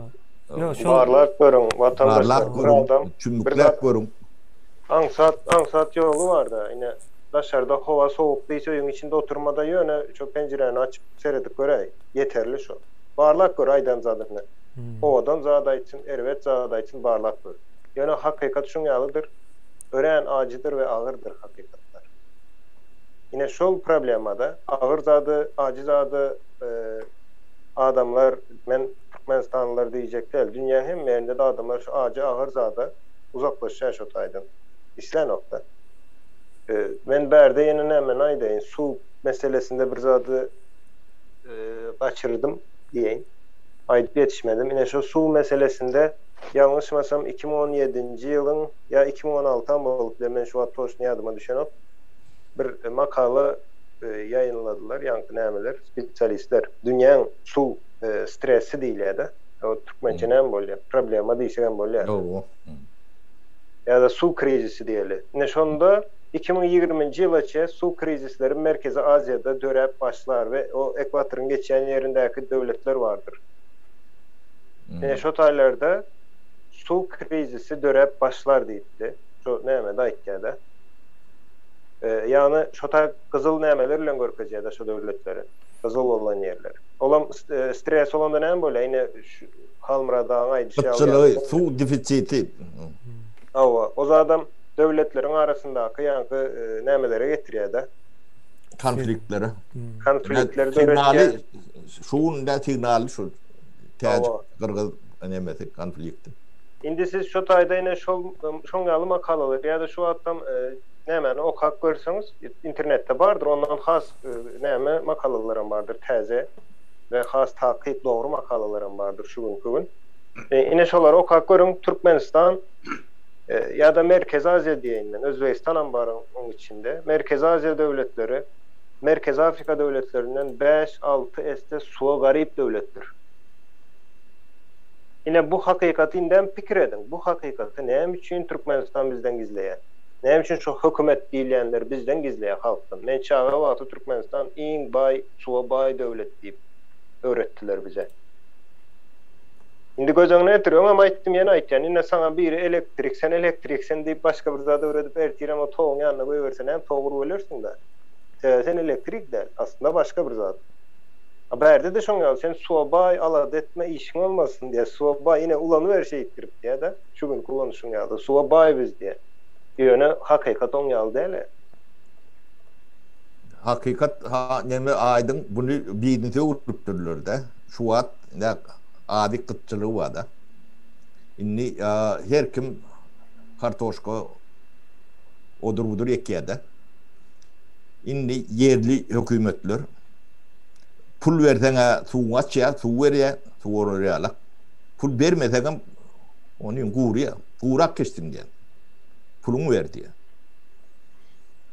Ýok, şol Barlap görüň, watandaşlar, Barlap görüň, çümmükläp görüň. Aňsat, aňsat ýoly bar-da. Ine, daşarda howa sowuk diýse öýüň içinde oturma-da ýöne şo penjiräni açyp seredip göräý. Ýeterli şo. Barlap gör aýdan zadyny. Owadan zat aýtsyn, erbet zat aýtsyn barlap gör. Ýöne hakykat şuň ýalydyr, örän ajydyr we agyrdyr hakykatlar. Ine şol problemada agyr zady, ajy zady adamlar, men türkmenistanlylar diýjek däl, dünýäň hemme ýerinde-de adamlar şu ajy agyr zada uzaklaşýar şo taýdan. Islänokda. Men bärde ýene nämeni aýdaýyn, suw meselesinde bir zady gaçyrdym diýeýin. Aýdyp ýetişmedim. Ine şu suw meselesinde ýalňyşmasam 2017-nji ýylyň ýa 2016-am bolup biler, men şu wagt toçny ýadyma düşenok. Bir makala ýaýynladylar, ýaňky nämeler, spesialistler. Dünýäň suw stresi diýilýär-de. O türkmençe näme bolýar? Problema diýsegem bolýar. Hawa. Ýa-da suw krizisi diýeli. Ine şonda 2020-nji ýyla çe suw krizisleri Merkezi Aziýada döräp başlar we o ekwatoryň geçýän ýerindäki döwletler bardyr. Ine şo taýlarda suw krizisi döräp başlar diýipdi. Şo nämede aýtýada. Ýagny şo taý gyzyl nämeler bilen görkezýärde şo döwletleri. Gyzyl bolan ýerleri. Olam stres bolanda näme bolýar? Ine Halmyrat agaň aýdyşy ýaly. Gytçylygy, suw defisiti. Hawa, o zadam döwletleriň arasyndaky ýaňky nämelere getirýär-de. Konfliktlere. Konfliktleri döretýär. Şu günde signaly şu täjik gyrgyz nemesi konflikti. Indi siz şu taýda ine şol şoň ýaly makalalar ýa-da şu wagtam nämäni okap görseňiz internetde bardyr ondan has näme makalalaram bardyr täze we has takyk dogry makalalaram bardyr şu günki gün. Ine şolary okap görüň Türkmenistan ýa-da Merkezi Aziýa diýeýin men Özbegistanam bar oň içinde Merkezi Aziýa döwletleri Merkezi Afrika döwletlerinden bäş-alty esse suwa garyp döwletdir. Ine bu hakykaty indem pikir ediň, bu hakykaty näme üçin Türkmenistan bizden gizleýär? Näme üçin şu hökümet diýilýänler bizden gizleýär halkdan? Men çaga wagty Türkmenistan iň baý, suwa baý döwlet diýip öwretdiler bize. Indi göz öňüne getir, öňem aýtdym ýene aýtýan, ine saňa biri elektrik, sen elektrik sen diýip başga bir zat öwredip ertirem o toguň ýanyna goýberse näme tok urup ölersiň-dä. Sebäbi sen elektrik däl, aslynda başga bir zat. A bärde-de şoň ýaly, sen suwa baý, alada etme, işiň bolmasyn diýýär. Suwa baý, ine ulanyber şeýtdirip diýýär-de, şu günki ulanyşyň ýaly, suwa baý biz diýýär. Ýöne hakykat oň ýaly däl-ä. Hakykat ha neme aýdyň, buny biznese öwrüpdirler-de. Şu wagt ine azyk gytçylygy bar-da. Indi her kim kartoşka odur-budur ekýär-de. Indi ýerli hökümetler pul berseň-ä suwuňy açýar, suw berýär, suw orar ýalak. Pul bermeseňem ony gurýar, gurak geçsin diýýär. Puluňy ber diýýär.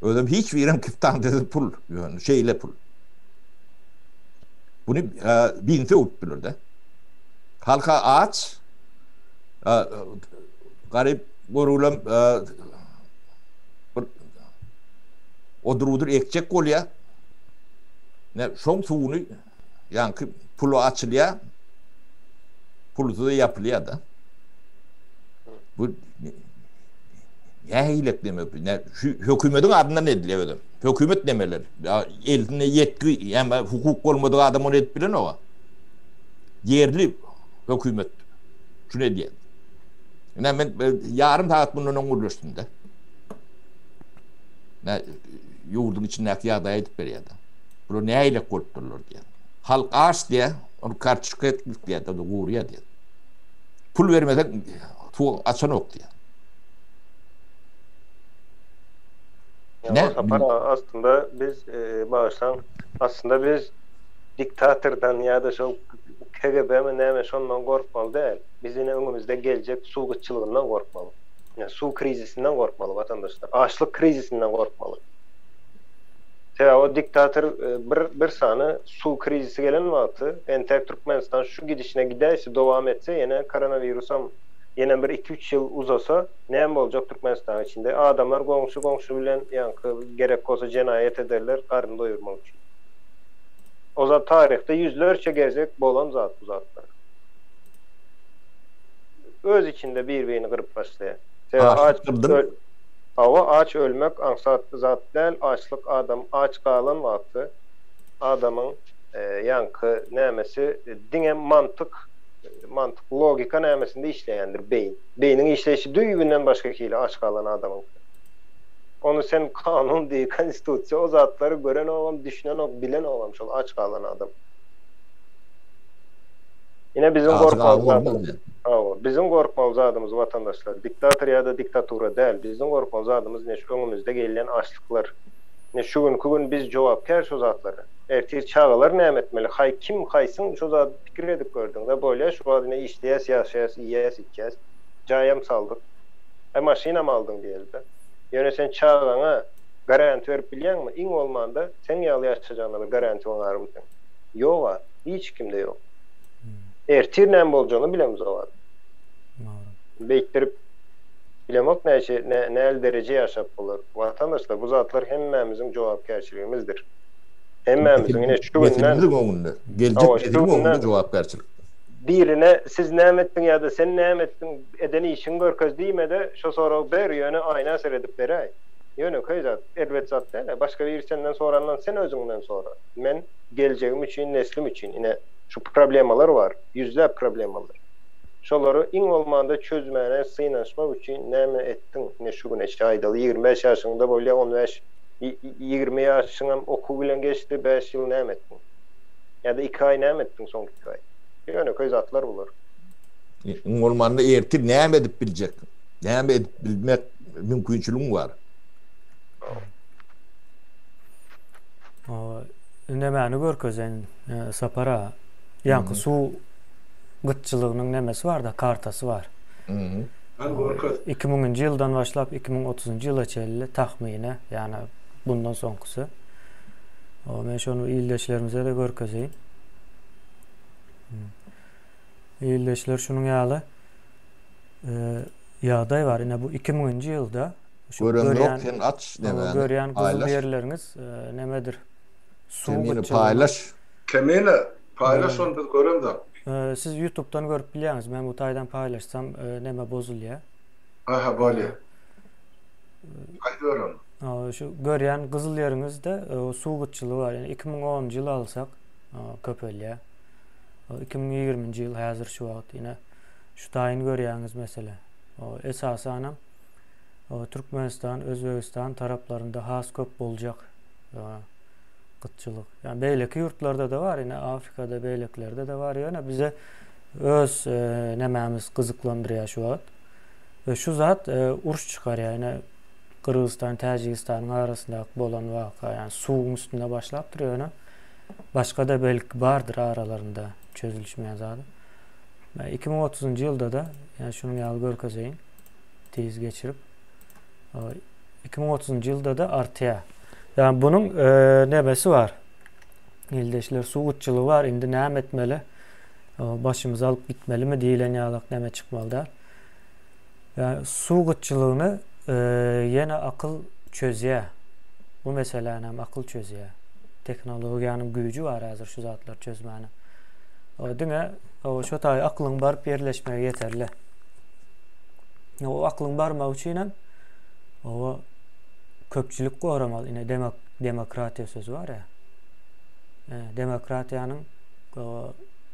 Özem hiç birem kiftaňda pul, ýöne şeýle pul. Buny birini sögüp bilir-de. Halka aç, garyp görülen bir odur-budur ekjek bolýar. Ne şoň suwuny ýaňky puly açylýar. Pulsuz ýapylýar da. Bu nähili demek? Ne şu hökümetiň adyndan edilýär özem. Hökümet nemeler? Ya elinde ýetgi, ýa hukuk bolmadyk adam ony edip bilenok. Ýerli hökümet şuny edýär. Ine men e, ýarym sagat mundan öň gürleşdim-de. Ne ýurduň içindäki ýagdaýy aýdyp berýärdi. Bular nähilek bolupdyrlar diýýär. Halk aç diýýär, ony kartoşka etdik diýýär, da gurýar diýýär. Pul bermeseň suw açanok diýýär. Ne? Sapar aslynda biz e, bagyşlaň, aslynda biz diktatordan ýa-da şol KGB mi näme şondan gorkmaly däl. Biz ine öňümizde geljek suw gytçylygyndan gorkmaly. Ýa suw krizisinden gorkmaly watandaşlar. Açlyk krizisinden gorkmaly. Sebäbi o diktator e, bir bir sany suw krizisi gelen wagty entek Türkmenistan şu gidişine gidäýse, dowam etse ýene koronawirusam ýene bir 2-3 ýyl uzasa näme boljak Türkmenistanyň içinde? Adamlar goňşy goňşy bilen ýaňky gerek bolsa jenaýat ederler garyn doýurmak üçin. O zat taryhda ýüzlerçe gezek bolan zat bu zatlar. Öz içinde bir-birini gyryp başlaýar. Sebäbi aç öl Hawa, aç ölmek aňsat zat däl, açlyk adam aç galan wagty adamyň. Ýaňky nämesi diňe mantyk, mantyk, logika nämesinde işleýändir beýin. Beýniň işleýşi düýbünden başga hili aç galan adamyňky. Ony sen kanun diý, konstitusiýa o zatlary görenogam, düşünenok, bilenogam şol aç galan adam. Ine biziň gorkmaly zadymyz. Hawa, biziň gorkmaly zadymyz watandaşlar, diktator ýa-da diktatura däl, biziň gorkmaly zadymyz ine şu öňümizde gelýän açlyklar. Ine şu günki gün biz jogapkär şu zatlara. Ertir çagalar näme etmeli, haý kim haýsyň şu zady pikir edip gördüňiz-a bolýa şu wagt ine işleýäs, ýaşaýas, iýýäs, içýäs, jaýam saldyk, aý maşynam aldyň diýeli-de. Ýöne sen çagaňa garanti berip bilýäňmi? Iň bolmanda seň ýaly ýaşajagyna bir garanti barmy seň? Ýog-a, hiç kimde ýok. Ertir näme boljagyny bilemzok. Beýtdirip bilemok näçe näl dereje ýaşap bolar. Watandaşlar bu zatlar hemmämiziň jogapkärçiligimizdir. Hemmämiziň ine şu günden Neslimiziň öňünde, geljek nesliň öňünde jogapkärçilik. Birine siz näme etdiň ýa-da sen näme etdiň, eden işiňi görkez diýme-de, şo soragy ber, ýöne aýna seredip beräý. Ýönekeý zat, erbet zat däl-ä. Başga biri senden sorandan sen özüňden sora. Men geljegim üçin, neslim üçin ine şu problemalar bar, ýüzläp problemalar. Şolary iň bolmanda çözmäne synanyşmak üçin näme etdiň ine şu güne çenli aýdaly 25 ýaşyňda bolýa 15 20 ýaşyňam okuw bilen geçdi 5 ýyl näme etdiň? Ýa-da 2 aý näme etdiň soňky 2 aý? Ýönekeý zatlar bular. Iň bolmanda ertir näme edip biljek? Näme edip bilmek mümkinçiligiň bar? Nämäni görkezen Sapar aga? Ýaňky suw gytçylygynyň nemesi bar-da, kartasy bar. Hany görkez. 2000-nji ýyldan başlap 2030-njy ýyla çenli tahmyny, ýagny bundan soňkusy. Men şony ildeşlerimize-de görkezeýin. Ildeşler şunuň ýaly ýagdaý bar. Ine bu 2000-nji ýylda şu görýän sen aç nämäni? Görýän gyzyl ýerleriňiz nemedir? Suw Kemine paýlaş. Kemine paýlaş ony biz göremzok. Siz ýutubdan görüp bilýäňiz. Men bu taýdan paýlaşsam neme bozulýar. Aha bolýar. Aýdyber ony. Şu görýän gyzyl ýeriňizde suw gytçylygy bar. Ýani 2010-njy ýyl alsak köpelýär. 2020-nji ýyl häzir şu wagt ine şu taýyny görýäňiz mesele. Esasanam Türkmenistan, Özbegistan taraplarynda has köp boljak gytçylyk. Ýani beýleki ýurtlarda-da bar, ine Afrikada, beýlekilerde-de bar, ýöne bize öz nämämiz gyzyklandyrýar şu wagt. We şu zat uruş çykarýar. Ine Gyrgyzystan, Täjigistanyň arasyndaky bolan waka, ýani suwuň üstünde başlapdyr, ýöne başga-da belki bardyr aralarynda çözülişmeýän zady. 2030-njy ýylda-da, ýani şunuň ýaly görkezeýin. Tiz geçirip. 2030-njy ýylda-da artýar. Ýani bunuň nemesi bar. Ildeşler suw gytçylygy bar. Indi näme etmeli? Başymyzy alyp gitmelimi diýlen ýalak näme çykmaly däl. Ýani suw gytçylygyny ýene akyl çözýär. Bu meseläni hem akyl çözýär. Tehnologiýanyň güýji bar häzir şu zatlary çözmäne. Diňe şo taý aklyň baryp ýerleşmegi ýeterli. O aklyň barmagy üçin hem o köpçülik goramaly. Ine demok demokratiýa sözi bar ya. E, demokratiýanyň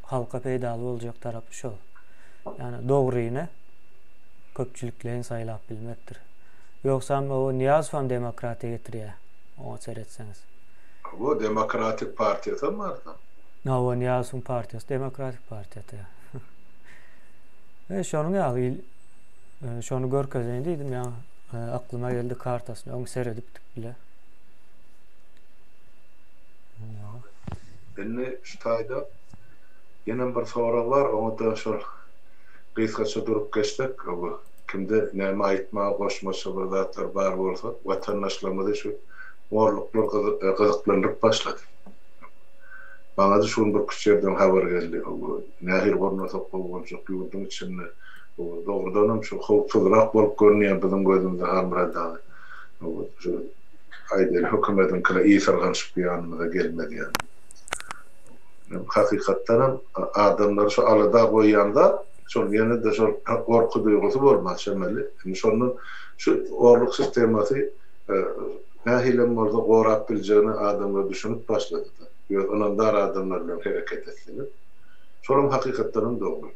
halka peýdaly boljak tarapy şol. Ýani dogryny köpçülikleýin saýlap bilmekdir. Ýogsam o Nyýazow hem demokratiýa getirýär. Oňa seretseňiz. Bu demokratik partiýasy hem barda. Hawa, Nyýazowyň partiýasy demokratik partiýa. E, şonuň ýaly e, şony görkezeýin diýdim ýa e, aklyma geldi kartasyny öň seredipdik bile. Indi şu taýda ýene bir sorag bar, oňa-da şol gysgaça durup geçsek, kimde näme aýtmaga goşmaça bir zatlar bar bolsa, watandaşlarymyzy şu morluklar gyzyklandyryp başlady. Maňa-da şu gün birküç ýerden habar geldi. Nähili gurnasak gowy boljak ýurduň içinde. Dogrudanam şu howpsuzrak bolup görünýär biziň gözümize Halmyrat aga. Şu aýdaýly hökümediňkine ysyrganyşyp ýanymyza gelmez ýaly. Hakykatdanam adamlary şu alada goýýan zat şol ýene-de şol gorky duýgusy bolmaz çemeli. Indi şondan şu orluk sistemasy nähilem bolsa gorap biljegine adamlar düşünip başlady-da. Öz ynamdar adamlar bilen hereket etseňiz. Şolam hakykatdanam dogry.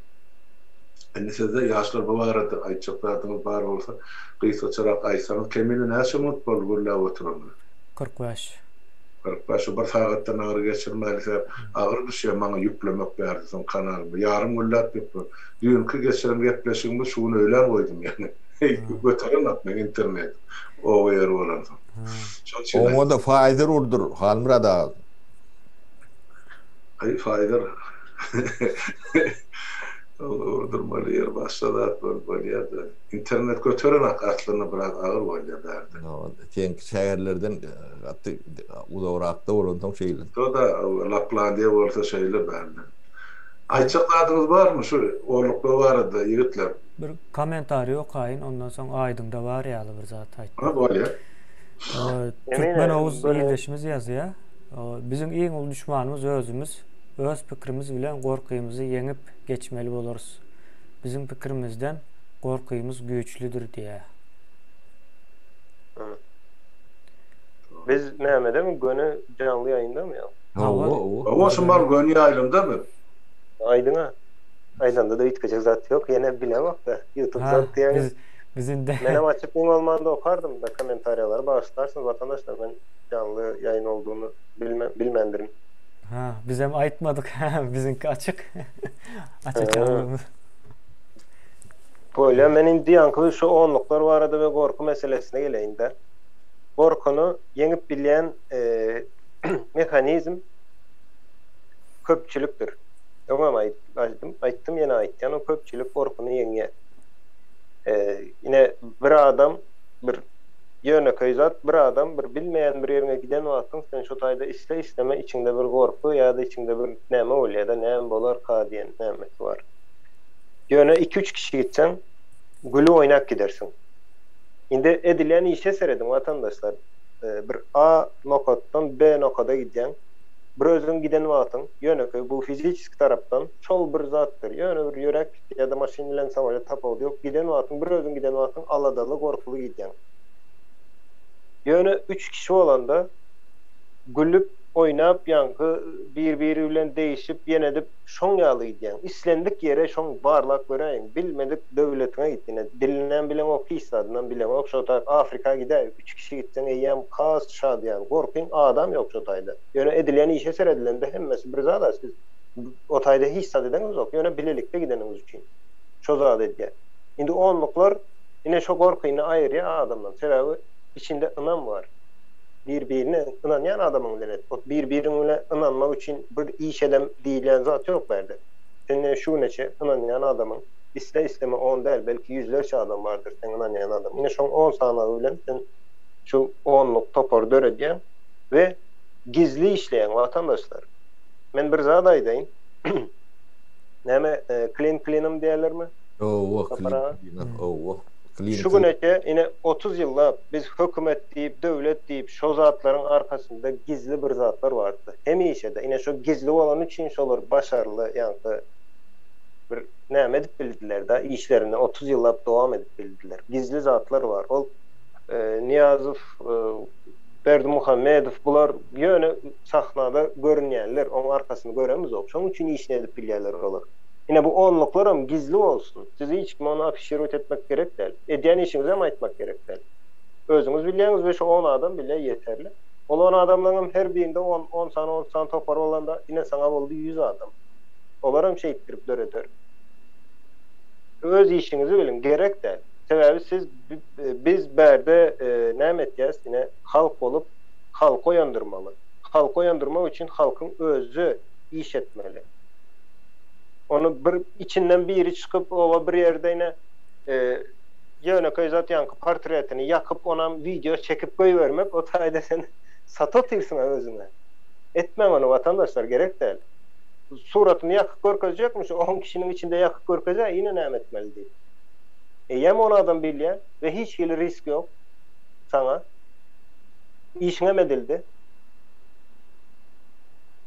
Indi sizde ýaşlar bu barada aýtjak zadyňyz bar bolsa gysgaçarak aýtsaňyz kemine näçe minut boldy gürläp oturanyňyza? 45. 45 şu bir sagatdan agyr geçirmäli sebäp agyr düşýär maňa ýüklemek bärde soň kanalyma ýarym günläp ýükle düýnki geçiren gepleşigimizi şu gün öýlän goýdum ýöne göterenok meň internetim oba ýeri bolansoň şol üçin Oňa-da Pfizer urdur Halmyrat aga. Aý Pfizer urdurmaly ýer başga zat bolup bolýar-da. Internet göterenak aslynda biraz agyr bolýar bärde. Seňki şäherlerden gaty uzagrakda bolansoň şeýle. Şo-da Laplandiýa bolsa şeýle bärde. Aýtjak zadyňyz barmy şu orluklar barada ýigitler? Bir kommentariý okaýyn ondan soň aýdyňda bar ýaly bir zat aýtmak. Ha bolýar. Türkmen Oguz ildeşimiz ýazýar. Biziň iň uly duşmanymyz özümiz. Öz pikrimiz bilen gorkymyzy ýeňip geçmeli bolarys. Biziň pikirimizden gorkymyz güýçlüdir diýýär. Biz nämedemi göni janly ýaýyndamy ýa? Hawa, hawa. Hawa şu mal göni ýaýlymda biz. Aýdyňa. Aýdanda-da üýtgejek zat ýok, ýene bilemok-da. Ýutub zat diýýäňiz. Biz indi. Menem açyp iň bolmanda okardym-da kommentariýalary bagyşlarsyňyz watandaşlar men janly ýaýyn olduğuny bilmändirin. Ha, bizem aýtmadyk. Biziňki açyk. Aç-açanlygymyz. Bolýa, men indi ýaňky şu onluklar barada we gorky meselesine geleýin-de. Gorkyny ýeňip bilýän mehanizm köpçülikdir. Öňem aýtdym, aýtdym ýene aýtýan, o köpçülik gorkyny ýeňýär. Ine, bir adam bir Ýönekeý zat, bir adam bir bilmeýän bir ýeriňe giden wagtyň sen şo taýda isle-isleme içiňde bir gorky ýa-da içiňde bir näme bolýa-da, näme bolarka diýen nämesi bar. Ýöne iki-üç kişi gitseň, gülüp oýnap gidersiň. Indi edilýän işe serediň watandaşlar. Bir A nokatdan B nokada gidýäň. Bir özüň giden wagtyň, ýönekeý bu fiziçeski tarapdan şol bir zatdyr. Ýöne bir ýöräp Ýa-da maşyn bilen samolýot tapawudy ýok. Giden wagtyň, bir özüň giden wagtyň aladaly, gorkuly gidýäň. Ýöne üç kişi bolanda gülüp, oýnap, ýaňky bir-biri bilen degişip, ýene edip, şoň ýaly gidýäň. Islendik ýere şoň barlap göräýiň. Bilmedik döwletiňe git ine. Dilinem bileňok, hiç zadynam bileňok. Şo taýp Afrika gidäý, üç kişi gitseň eýýäm has şadyýan. Gorkyň adam ýok şo taýda. Ýöne edilýän işe seredilende hemmesi bir zat-a siz O taýda hiç zat edeňizok, ýöne bilelikde gideniňiz üçin şo zady edýär. Indi onluklar ine şo gorkyny aýyrýar adamdan. Sebäbi içinde ynam bar. Bir-birine ynanýan adamyň bilen et. O bir-biriň bilen ynanmak üçin bir iş edem diýilýän zat ýok bärde. Sen ine şu güneçe ynanýan adamyň isle-isleme on däl, belki ýüzlerçe adam bardyr seň ynanýan adam. Ine şoň on sanagy bilen sen şu onluk topary döredýäň we gizli işleýäň watandaşlar. Men bir zat aýdaýyn. Näme, klin klinim diýerlermi? Owa, klin klinim, owa. Klin Şu güne ine 30 ýyllap biz hökümet diýip, döwlet diýip, şo zatlaryň arkasynda gizli bir zatlar bardy. Hemişe-de ine şo gizli bolany üçin şolar başarly, ýaňky bir näme edip bildiler-de, işlerini 30 ýyllap dowam edip bildiler. Gizli zatlar bar. Ol Nyýazow, Berdimuhamedow bular ýöne sahnada görünýänler, oň arkasyny göremizok. Şoň üçin işini edip bilýärler olar. Ine bu onluklaram gizli bolsun. Siz hiç kime ony afişirowat etmek gerek däl. Edýän işiňizem aýtmak gerek däl. Özüňiz bilýäňiz we şu on adam bilýär ýeterli. Ol on adamlaňam her birinde on, on sany, on sany topar bolanda ine saňa boldy ýüz adam. Olaram şeýtdirip döreder. Öz işiňizi biliň, gerek däl. Sebäbi siz Biz bärde näme etýäs? Ine, halk bolup, halky oýandyrmaly. Halky oýandyrmak üçin halkyň özi iş etmeli. Ony bir içinden biri çykyp, oba bir ýerde ine, ýönekeý zat ýaňky portretini ýakyp, onam wideo çekip goýbermek, o taýda sen satyp otyrsyň-a özüňe. Etmäň ony, watandaşlar, gerek däl. Suratyny ýakyp görkezjekmi, şu on kişiniň içinde ýakyp görkezäý, ine näme etmeli diýip. Eýýäm ony adam bilýär we hiç hili risk ýok saňa. Işiňem edildi.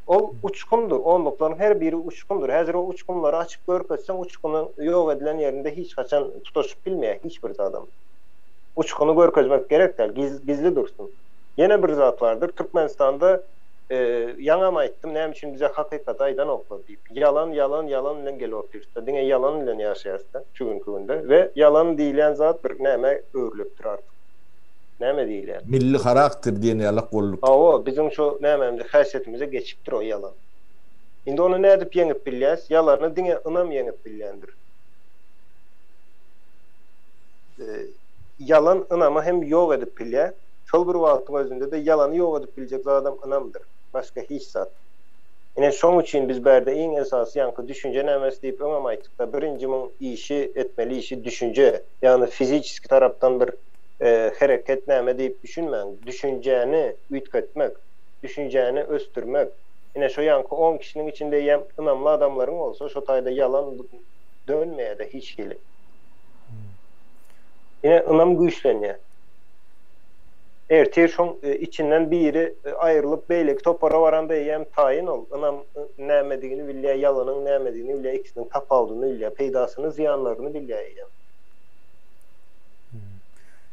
Ol uçgundyr, onluklaryň her biri uçgundyr. Häzir o uçgunlary açyp görkezseň uçgunyň ýok edilen ýerinde hiç haçan tutaşyp bilmeýär hiç bir adam. Uçguny görkezmek gerek däl, gizli dursun. Ýene bir zat bardyr, Türkmenistanda. Ýaňam aýtdym, näme üçin bize hakykaty aýdanoklar diýip. Ýalan, ýalan, ýalan bilen gelip otyrys-da. Diňe ýalan bilen ýaşaýarys-da şu günki günde. We ýalan diýilýän zat bir nämä öwrülipdir artyk. Näme diýilýär? Milli harakter diýen ýalak bolduk. Hawa, biziň şu nämämize, häsiýetimize geçipdir o ýalan. Indi ony nädip ýeňip bilýäs? Ýalany diňe ynam ýeňip bilýändir. Ýalan ynamy hem ýok edip bilýär. Şol bir wagtyň özünde-de ýalany ýok edip biljek zadam ynamdyr. Başga hiç zat. Ine şoň üçin biz bärde iň esasy ýaňky düşünje nämesi diýip öňem aýtdykda birinji muň işi etmeli işi düşünje ýagny fiziçeski tarapdan bir hereket näme diýip düşünmäň düşünjäni üýtgetmek düşünjäni ösdürmek ine şo ýaňky on kişiniň içinde eýýäm ynamly adamlaryň bolsa şo taýda ýalan dönmeýärde hiç hili. Ine ynam güýçlenýär. Ertir şoň içinden biri aýrylyp beýleki topara baranda eýýäm taýyn ol. Ynam nämedigini bilýär, ýalanyň nämedigini bilýär, ikisiniň tapawudyny bilýär, peýdasyny, zyýanlaryny bilýär eýýäm.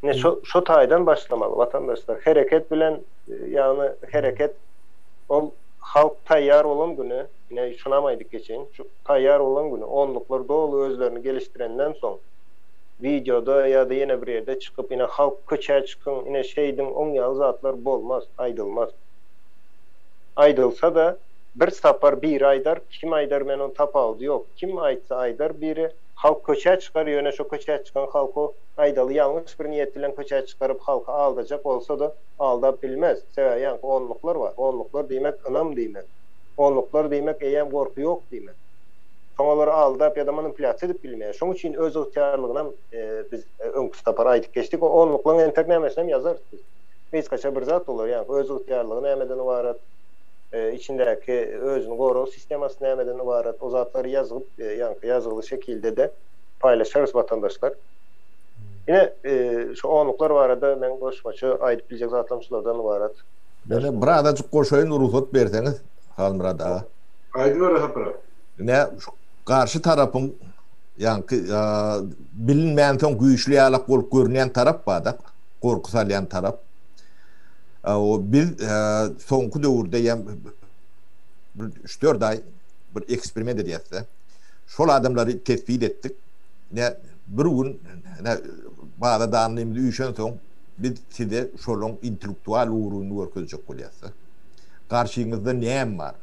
Ine şo şo taýdan başlamaly watandaşlar. Hereket bilen, ýagny hereket ol halk taýýar bolan güni, ine şunam aýdyp geçeýin, şu taýýar bolan güni onluklar doly özlerini gelişdirenden soň, wideoda ýa-da ýene bir ýerde çykyp ine halk köçä çykyň ine şeýdiň oň ýaly zatlar bolmaz aýdylmaz. Aýdylsa-da bir sapar biri aýdar kim aýdar men oň tapawudy ýok kim aýtsa aýdar biri halk köçä çykar ýöne şo köçä çykan halky aýdaly ýalňyş bir niýet bilen köçä çykaryp halky aldajak bolsa-da aldap bilmez sebäbi ýaňky onluklar bar onluklar diýmek ynam diýmek onluklar diýmek eýýäm gorky ýok diýmek. Soň olary aldap ýa-da manipulýasiýa edip bilmeýär. Şoň üçin özygtyýarlygynam biz öňki sapar aýdyp geçdik. O onluklaryň entek nämesinem ýazarys biz. Gysgaça bir zat bolar, ýagny özygtyýarlygy nämeden ybarat, içindäki özüni gorag sistemasy nämeden ybarat, o zatlary ýazyp, ýaňky ýazgyly şekilde-de paýlaşarys watandaşlar. Ine, şu onluklar barada meň goşmaça aýdyp biljek zatlarym şulardan ybarat. Meni bir azajyk goşaýyn rugsat berseňiz, Halmyrat aga. Aýdyber Sapar aga. Ine, şu garşy tarapyň ýaňky bilinmänsoň güýçli ýalak bolup görünýän tarap bar-da, gorky salýan tarap. O biz soňky döwürde ýa bir üç-dört aý bir eksperiment edýäs-de. Şol adamlary tespit etdik. Ine, bir gün ine baza danlymyz üýşensoň biz size şolaň intellektual ugruny görkezjek bolýas-da. Garşyňyzda näme bar?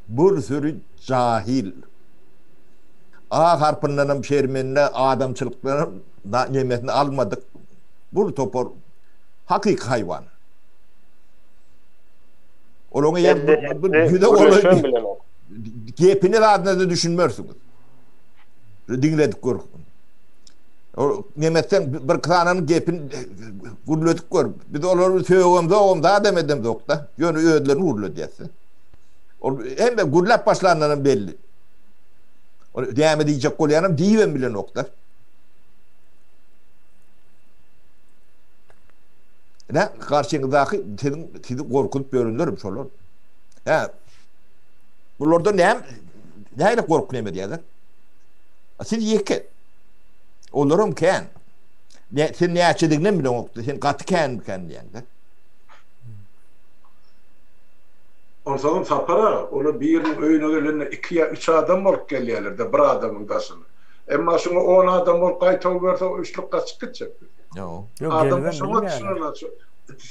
Bir süri jahil. A harpyndanam şermende adamçylykdanam nemesini almadyk bir topar hakyky haýwan. Olaň eýýäm bir ýüze golaý gepini zadyna-da düşünmersiňiz. Diňledip gör. O nemetden bir sananyň gepini gürledip gör. Biz olary sögemzogam zadam edemzok-da. Ýöne özlerini gürledýäs. Ol hemme gürläp başlandan hem belli. Ol näme diýjek bolýanam diýibem bilenokda. Ne garşyňyzdaky siziň sizi gorkuzyp ýörenlerim şolar. Hä. Bularda näme näle gorky näme diýýärler? Siz ýeke. Olaram kän. Ne, sen näçedigini bileňokdy. Sen gaty känmikäň diýýäňde. Onsoňam Sapar aga, olar biriniň öýüne gelende iki ýa üç adam bolup gelýärler-de, bir adamyň daşyna. Emma şuňa on adam bolup gaýtaw berse, o üçlük gaçyp gitjek. Ýok, Adam gelibem şoňa bilmeýärler. düşünenok. Şu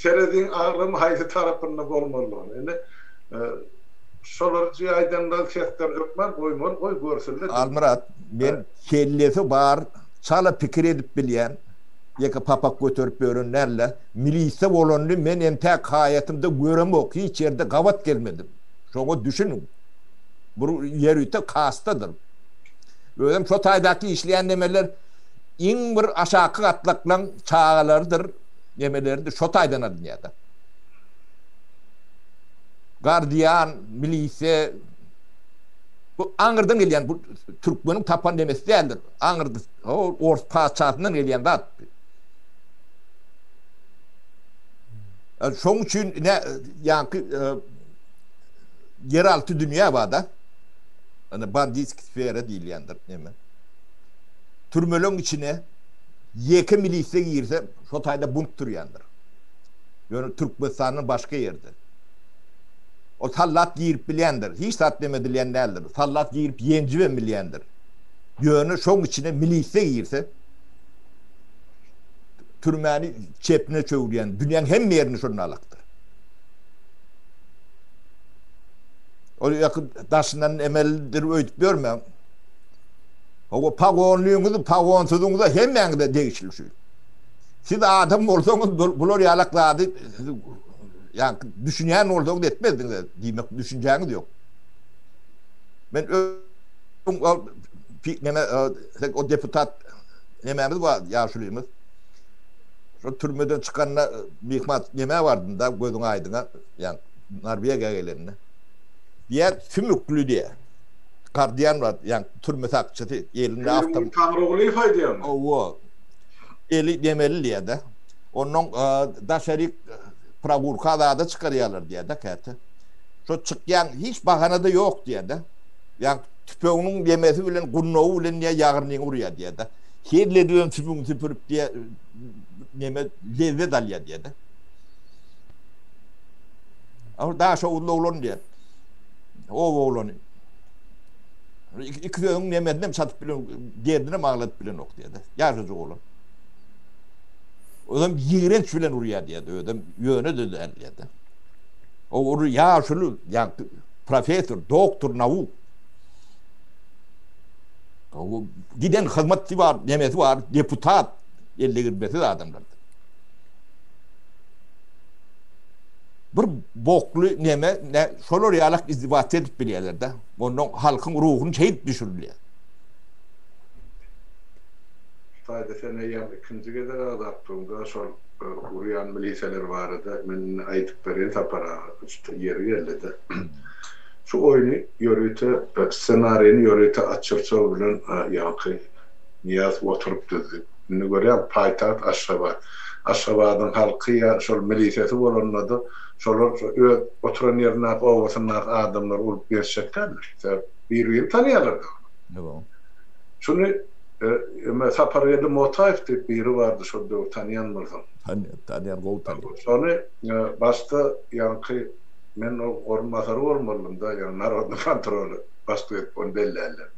tereziň agramy haýsy tarapynda bolmalydygyny. Indi şolary aýdanda sesler hökman goýmaly, goý görsünler. Almyrat, men kellesi bar, çala pikir edip bilýän, ýeke papak göterip ýören däl-de, Milise bolanyny men entäk haýatymda göremok, hiç ýerde gabat gelmedim. Şoňa düşüniň. Bu ýörite kastadyr. Özem şo taýdaky işleýän nemeler iň bir aşaky gatlaklaň çagalarydyr, nemeleridir, şo taýdan alynýar-da. Gardian, milise bu aňyrdan gelýän bu türkmeniň tapan nemesi däldir. Aňyrda ors patyşasyndan gelýän zat. Şoň üçin ne ýaňky ýeralty dünýä bar-da. Ýani banditski sfera diýilýändir neme. Türmeleň içine ýeke milisiýa girse, şo taýda bunt turýandyr. Ýöne Türkmenistandan başga ýerde. Ol sallat girip bilýändir. Hiç zat neme edilýän däldir. Sallat girip ýenjibem bilýändir. Ýöne şoň içine milisiýa girse, türmäni çepine çöwürýän, dünýäň hemme ýerinde şonda alakdyr. Ol ýaky daşyndan emelidir öýdüp ýörmäň. Hawa, pagonlyňyzy, pagonsyzyňyza hemmäňize degişli şu. Siz adam bolsaňyz bular ýalak zady ýa düşünýän bolsaňyz etmezdiňiz diýmek düşünjäňiz ýok. Men öň neme o deputat nemämiz bar ýaşulymyz. Şo türmeden çykanda myhman nämä bardym da gözüň aýdyňa ýa Norwegiýa gelende. Diýär sümükli diýär. Gardian bar ýa türme sakçysy elinde awtom. Taňrygulyýew aýdýarmy? Hawa. Eli nemeli diýär-de. Onnoň daşaryk progurka zada çykarýarlar diýär-de käte. Şo çykýan hiç bahana-da ýok diýär-de. Ýa tüpeňiň nemesi bilen gundagy bilen diýär ýagyrnyňy urýar diýär-de. Hezil edibem tüpeňi süpürip diýär neme lezzet alýar diýär-de. Ol Daşoguzly oglan diýär. Oba oglany. Iki sözüň nemesinem çatyp bilen, derdinem agladyp bilenok diýýär-de. Ýaşajyk oglan. Özem ýigrenç bilen urýar diýýär-de, özem ýöne-de däl diýýär-de. O ur ýaşuly, ýa professor, doktor nauk. O giden hyzmaty bar, nemesi bar, deputat, elde girmesiz adamlar. Bir bokly neme, ne, şolar ýalak izdiwat edip bilýärler-de. Ondan halkyň ruhuny şeýdip düşürilýär. Hytaýda sen eýýäm ikinji gezek agzap durňda şol urýan miliseler barada men indi aýdyp bereýin Sapar aga şu ýeri geldide. Şu oýny ýörite ssenarini ýörite Atçyrçow bilen ýaňky Nyýazow oturyp düzdi. Indi görýäň paýtagt Aşgabat. Aşgabadyň halky ýa şol milisesi bolanda-da şolar öz oturan ýerindäki obasyndaky adamlary urup gezjek däldir. Sebäp bir-birini tanýarlar-da olar. Şuny eme Sapargeldi Motaýew diýip biri bardy şol döwür tanýan bolsaň. Tanýan, tanýan gowy tanýan. Şony başda ýaňky men ol orunbasary bolmalydym-da ýa narodny kontroly başlyk edip ony bellärler.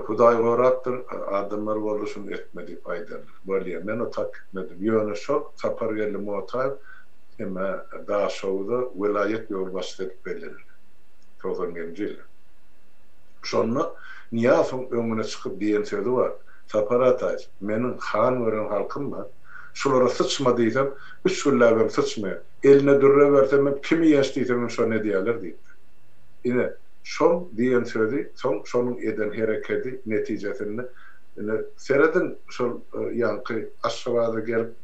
Hudaý gorapdyr, adamlar boldy şuny etme diýip aýdarlar. Bolýa, men o tak gitmedim. Ýöne şol Sapargeldi Motaýew eme Daşoguza welaýat ýolbaşçysy edip bellenildi. 91-nji ýylda. Şonda Nyýazowyň öňüne çykyp diýen sözi bar, Sapar Ataýew, meniň han gören halkym bar. Şulara syçma diýsem, üç günläbem syçmaýar. Eline dürre bersemem, kimi ýenç diýsemem şony edýärler diýipdir. Ine, şoň diýen sözi, soň şonuň eden herekedi netijesinde, ine, serediň, şol ýaňky Aşgabada gelip,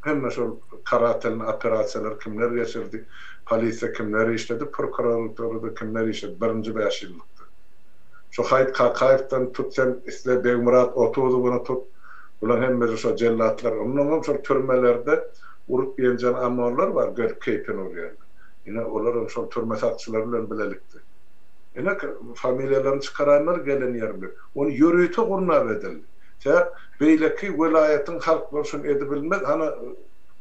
hemme şol karatelny operasiýalary kimler geçirdi, polisiýa kimler işledi, prokuraturada kimler işledi birinji bäşýyllykda. Şu Haýyt Kakaýewden tut sen isle Begmyrat Otuzowyny tut, bulaň hemmesi şo jellatlar. Onnoňam şol türmelerde urup ýenjen OMONlar bar, gelip keýpini urýarlar. Ine, olaram şol türme sakçylary bilen bilelikde. Ine, familiýalaryny çykaraýmaly gelen ýeri bilen. Ony ýörite gurnap edildi. Sebäp beýleki welaýatyň halklary şuny edibilmez. Hany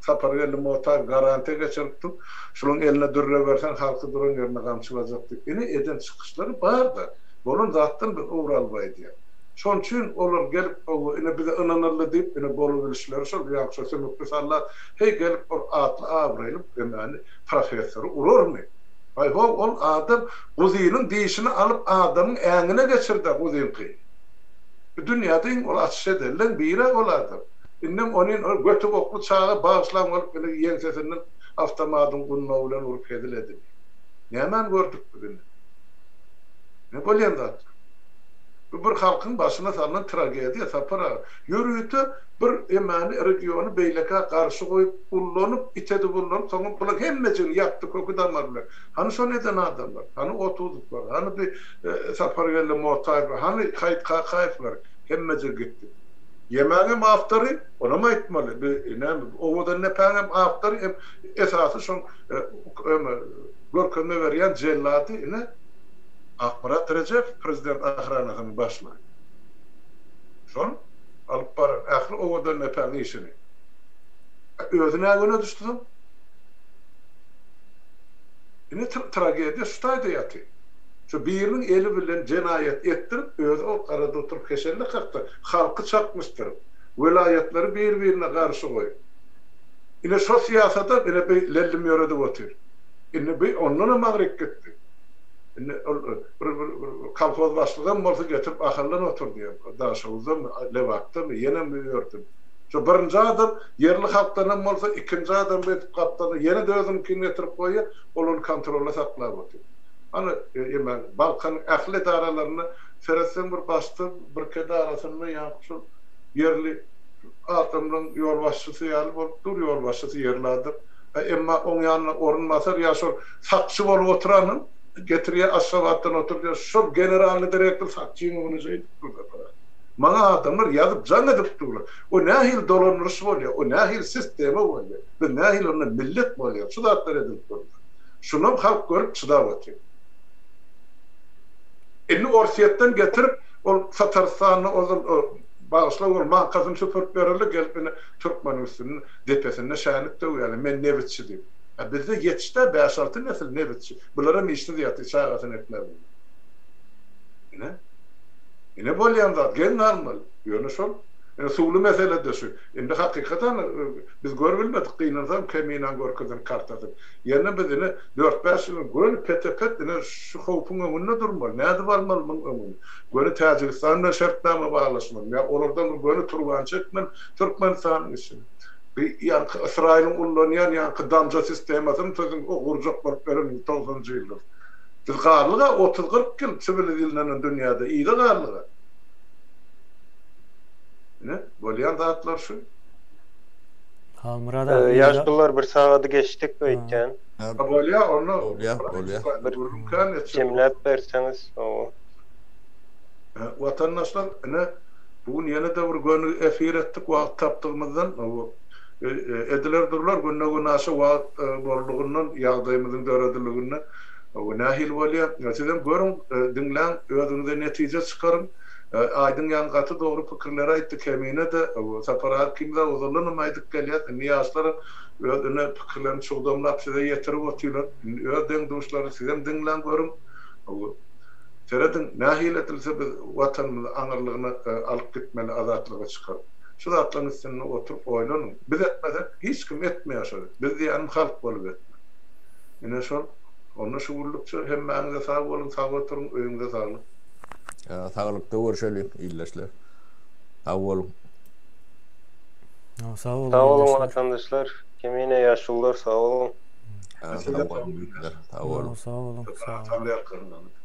Sapargeldi Motaýew garantiýa geçirip dur. Şulaň eline dürre berseň halky duran ýerinde gamçylajak diýip. Ine eden çykyşlary bar-da. Bolan zatdan biz ugur alyp aýdýas. Şonuň üçin olar gelip hawa ine bize ynanyldy diýip ine bolubilişleri şol ýaňky şo sümükli sallat heý gelip bir atly abraýly emäni professory urarmy? Aý how ol adam guzynyň dişini alyp adamyň äňine geçirdä guzyňky. Bu dünýäde iň uly açyş edenleň birä ol adam. Indem onyn ol göti bokly çaga bagyşlaň bolup ine ýeňsesinden awtomadyň gundagy bilen urup hezil edildi. Nämäni gördük biz indi? Ne bolýan zatlar? Bu bir halkyň başyna salnan tragediýa Sapar aga. Ýörite bir emany regiony beýlekä garşy goýup ullanyp it edip ullanyp soňam bulaň hemmejigini ýakdy köki damary bilen. Hany şony eden adamlar? Hany Otuzowlar? Hany bi Sapargeldi Motaýewler? Hany Haýyt Kakaýewler? Hemmejigi gitdi. Ýemäňem awtory, onam aýtmaly, bi näme Owadandepäňem awtory hem esasy şoň eme görkezme berýän jellady ine Akmyrat Rejepow prezident ahranasynyň başlygy. Şol alyp baran ähli Owadandepäň işini. Özi nä güne düşdi soň? Ine tragediýa şu taýda ýatyr. Şu biriniň eli bilen jenaýat etdirip, özi ol garada oturyp heşelle kaksa, halky çaknyşdyryp, welaýatlary bir-birine garşy goýup. Ine şo syýasadam ine bi lellim ýöredip otyr. Indi bi ondanam aňryk gitdi. Indi ol bir bir kolhoz başlygam bolsa getirip Ahaldan oturdýar. Daşoguzdanmy, Lebapdamy, ýenem bir ýerden. Şo birinji adam ýerli halkdanam bolsa, ikinji adam edip gapdalynda ýene-de özüniňkini getirip goýýar, ol ony kontrolda saklap otyr. Hany, ýemäň, Balkanyň ähli edaralarynda seretseň bir başda birki edarasynda ýaňky şol ýerli adamlaryň ýolbaşçysy ýaly bolup dur, ýolbaşçysy ýerli adam. Emma oň ýanyna orunbasar ýa şol sakçy bolup oturanam getirýär, Aşgabatdan oturdýar, şol generalnyý direktor sakçyň öňüne şeýdip dur. Maňa adamlar ýazyp jaň edip durlar. O nähili dolandyryş bolýar, o nähili sistema bolýar, biz nähili onda millet bolýarys, şu zatlar edilip durulsa. Şunam halk görüp çydap otyr. Indi Orsýetden getirip ol Tatarystanda ozal bagyşla ol maňkasyny süpürip bereli gelip ine türkmeniň üstünde depesinde şänik döwýärler men nebitçi diýip. A bizde ýetişdä bäş-alty nesil nebitçi. Bularam işsiz ýatyr çagasyny ekläp bilmän. Ine. Ine bolýan zat, geň galmaly. Ýöne şol, ine suwly mesele-de şu. Indi hakykatan biz görübilmedik, gynansam Keminaň görkezen kartasyny. Ýöne biz ine dört-bäş ýylyň göni pete-pet ine şu howpuň öňünde durmaly. Nädip almaly muň öňüni? Göni Täjigistan bilen şertnama baglaşmalymy ýa olardan bir göni turbany çekmeli Türkmenistanyň içine? Bir ýaňky Ysraýylyň ullanýan ýaňky damja sistemasyny siziň o gurjak bolup bereniňiz togsanynjy ýyllar. Biz galdyk-a otuz-kyrk ýyl siwilizirlenen dünýäde yza galdyk-a. Ine, bolýan zatlar şu. Halmyrat aga, yza. Ýaşulular bir sagady geçdik öýtýän. Ha bolýa onda. Bolýa, bolýa. Bir jemläp berseňiz owo. Watandaşlar ine bu gün ýene-de bir göni efir etdik wagt tapdygymyzdan owo. Ediler durlar günde-günaşa wagt bollugyndan ýagdaýymyzyň dörediliginde bu nähili bolýar? Sizem görüň, diňläň, özüňize netije çykaryň. Aýdyň ýaňy gaty dogry pikirleri aýtdy Kemine-de, Sapar aga ikimiz-ä ozaldanam aýdyp gelýäs, indi ýaşlaram öz ine pikirlerini çugdamlap size ýetirip otyrlar. Indi öz deň-duşlary sizem diňläň görüň. Serediň, nähili edilse biz Watanymyzy aňyrlygyna alyp gitmeli azatlyga çykaryp. Şu zatlaryň üstünde oturyp oýlanyň. Biz etmesek hiç kim etmeýär şony. Biz diýýänim halk bolup etmek. Ine şol. Onda şu günlükçe hemmäňize sag boluň, sag oturyň, öýüňize saglyk. Saglykda görşeliň ildeşler. Sag boluň. Sag boluň Sag boluň ildeşler. watandaşlar. Kemine ýaşulular sag boluň. Sag boluň büyükler. Sag boluň. Sag boluň. Sag boluň.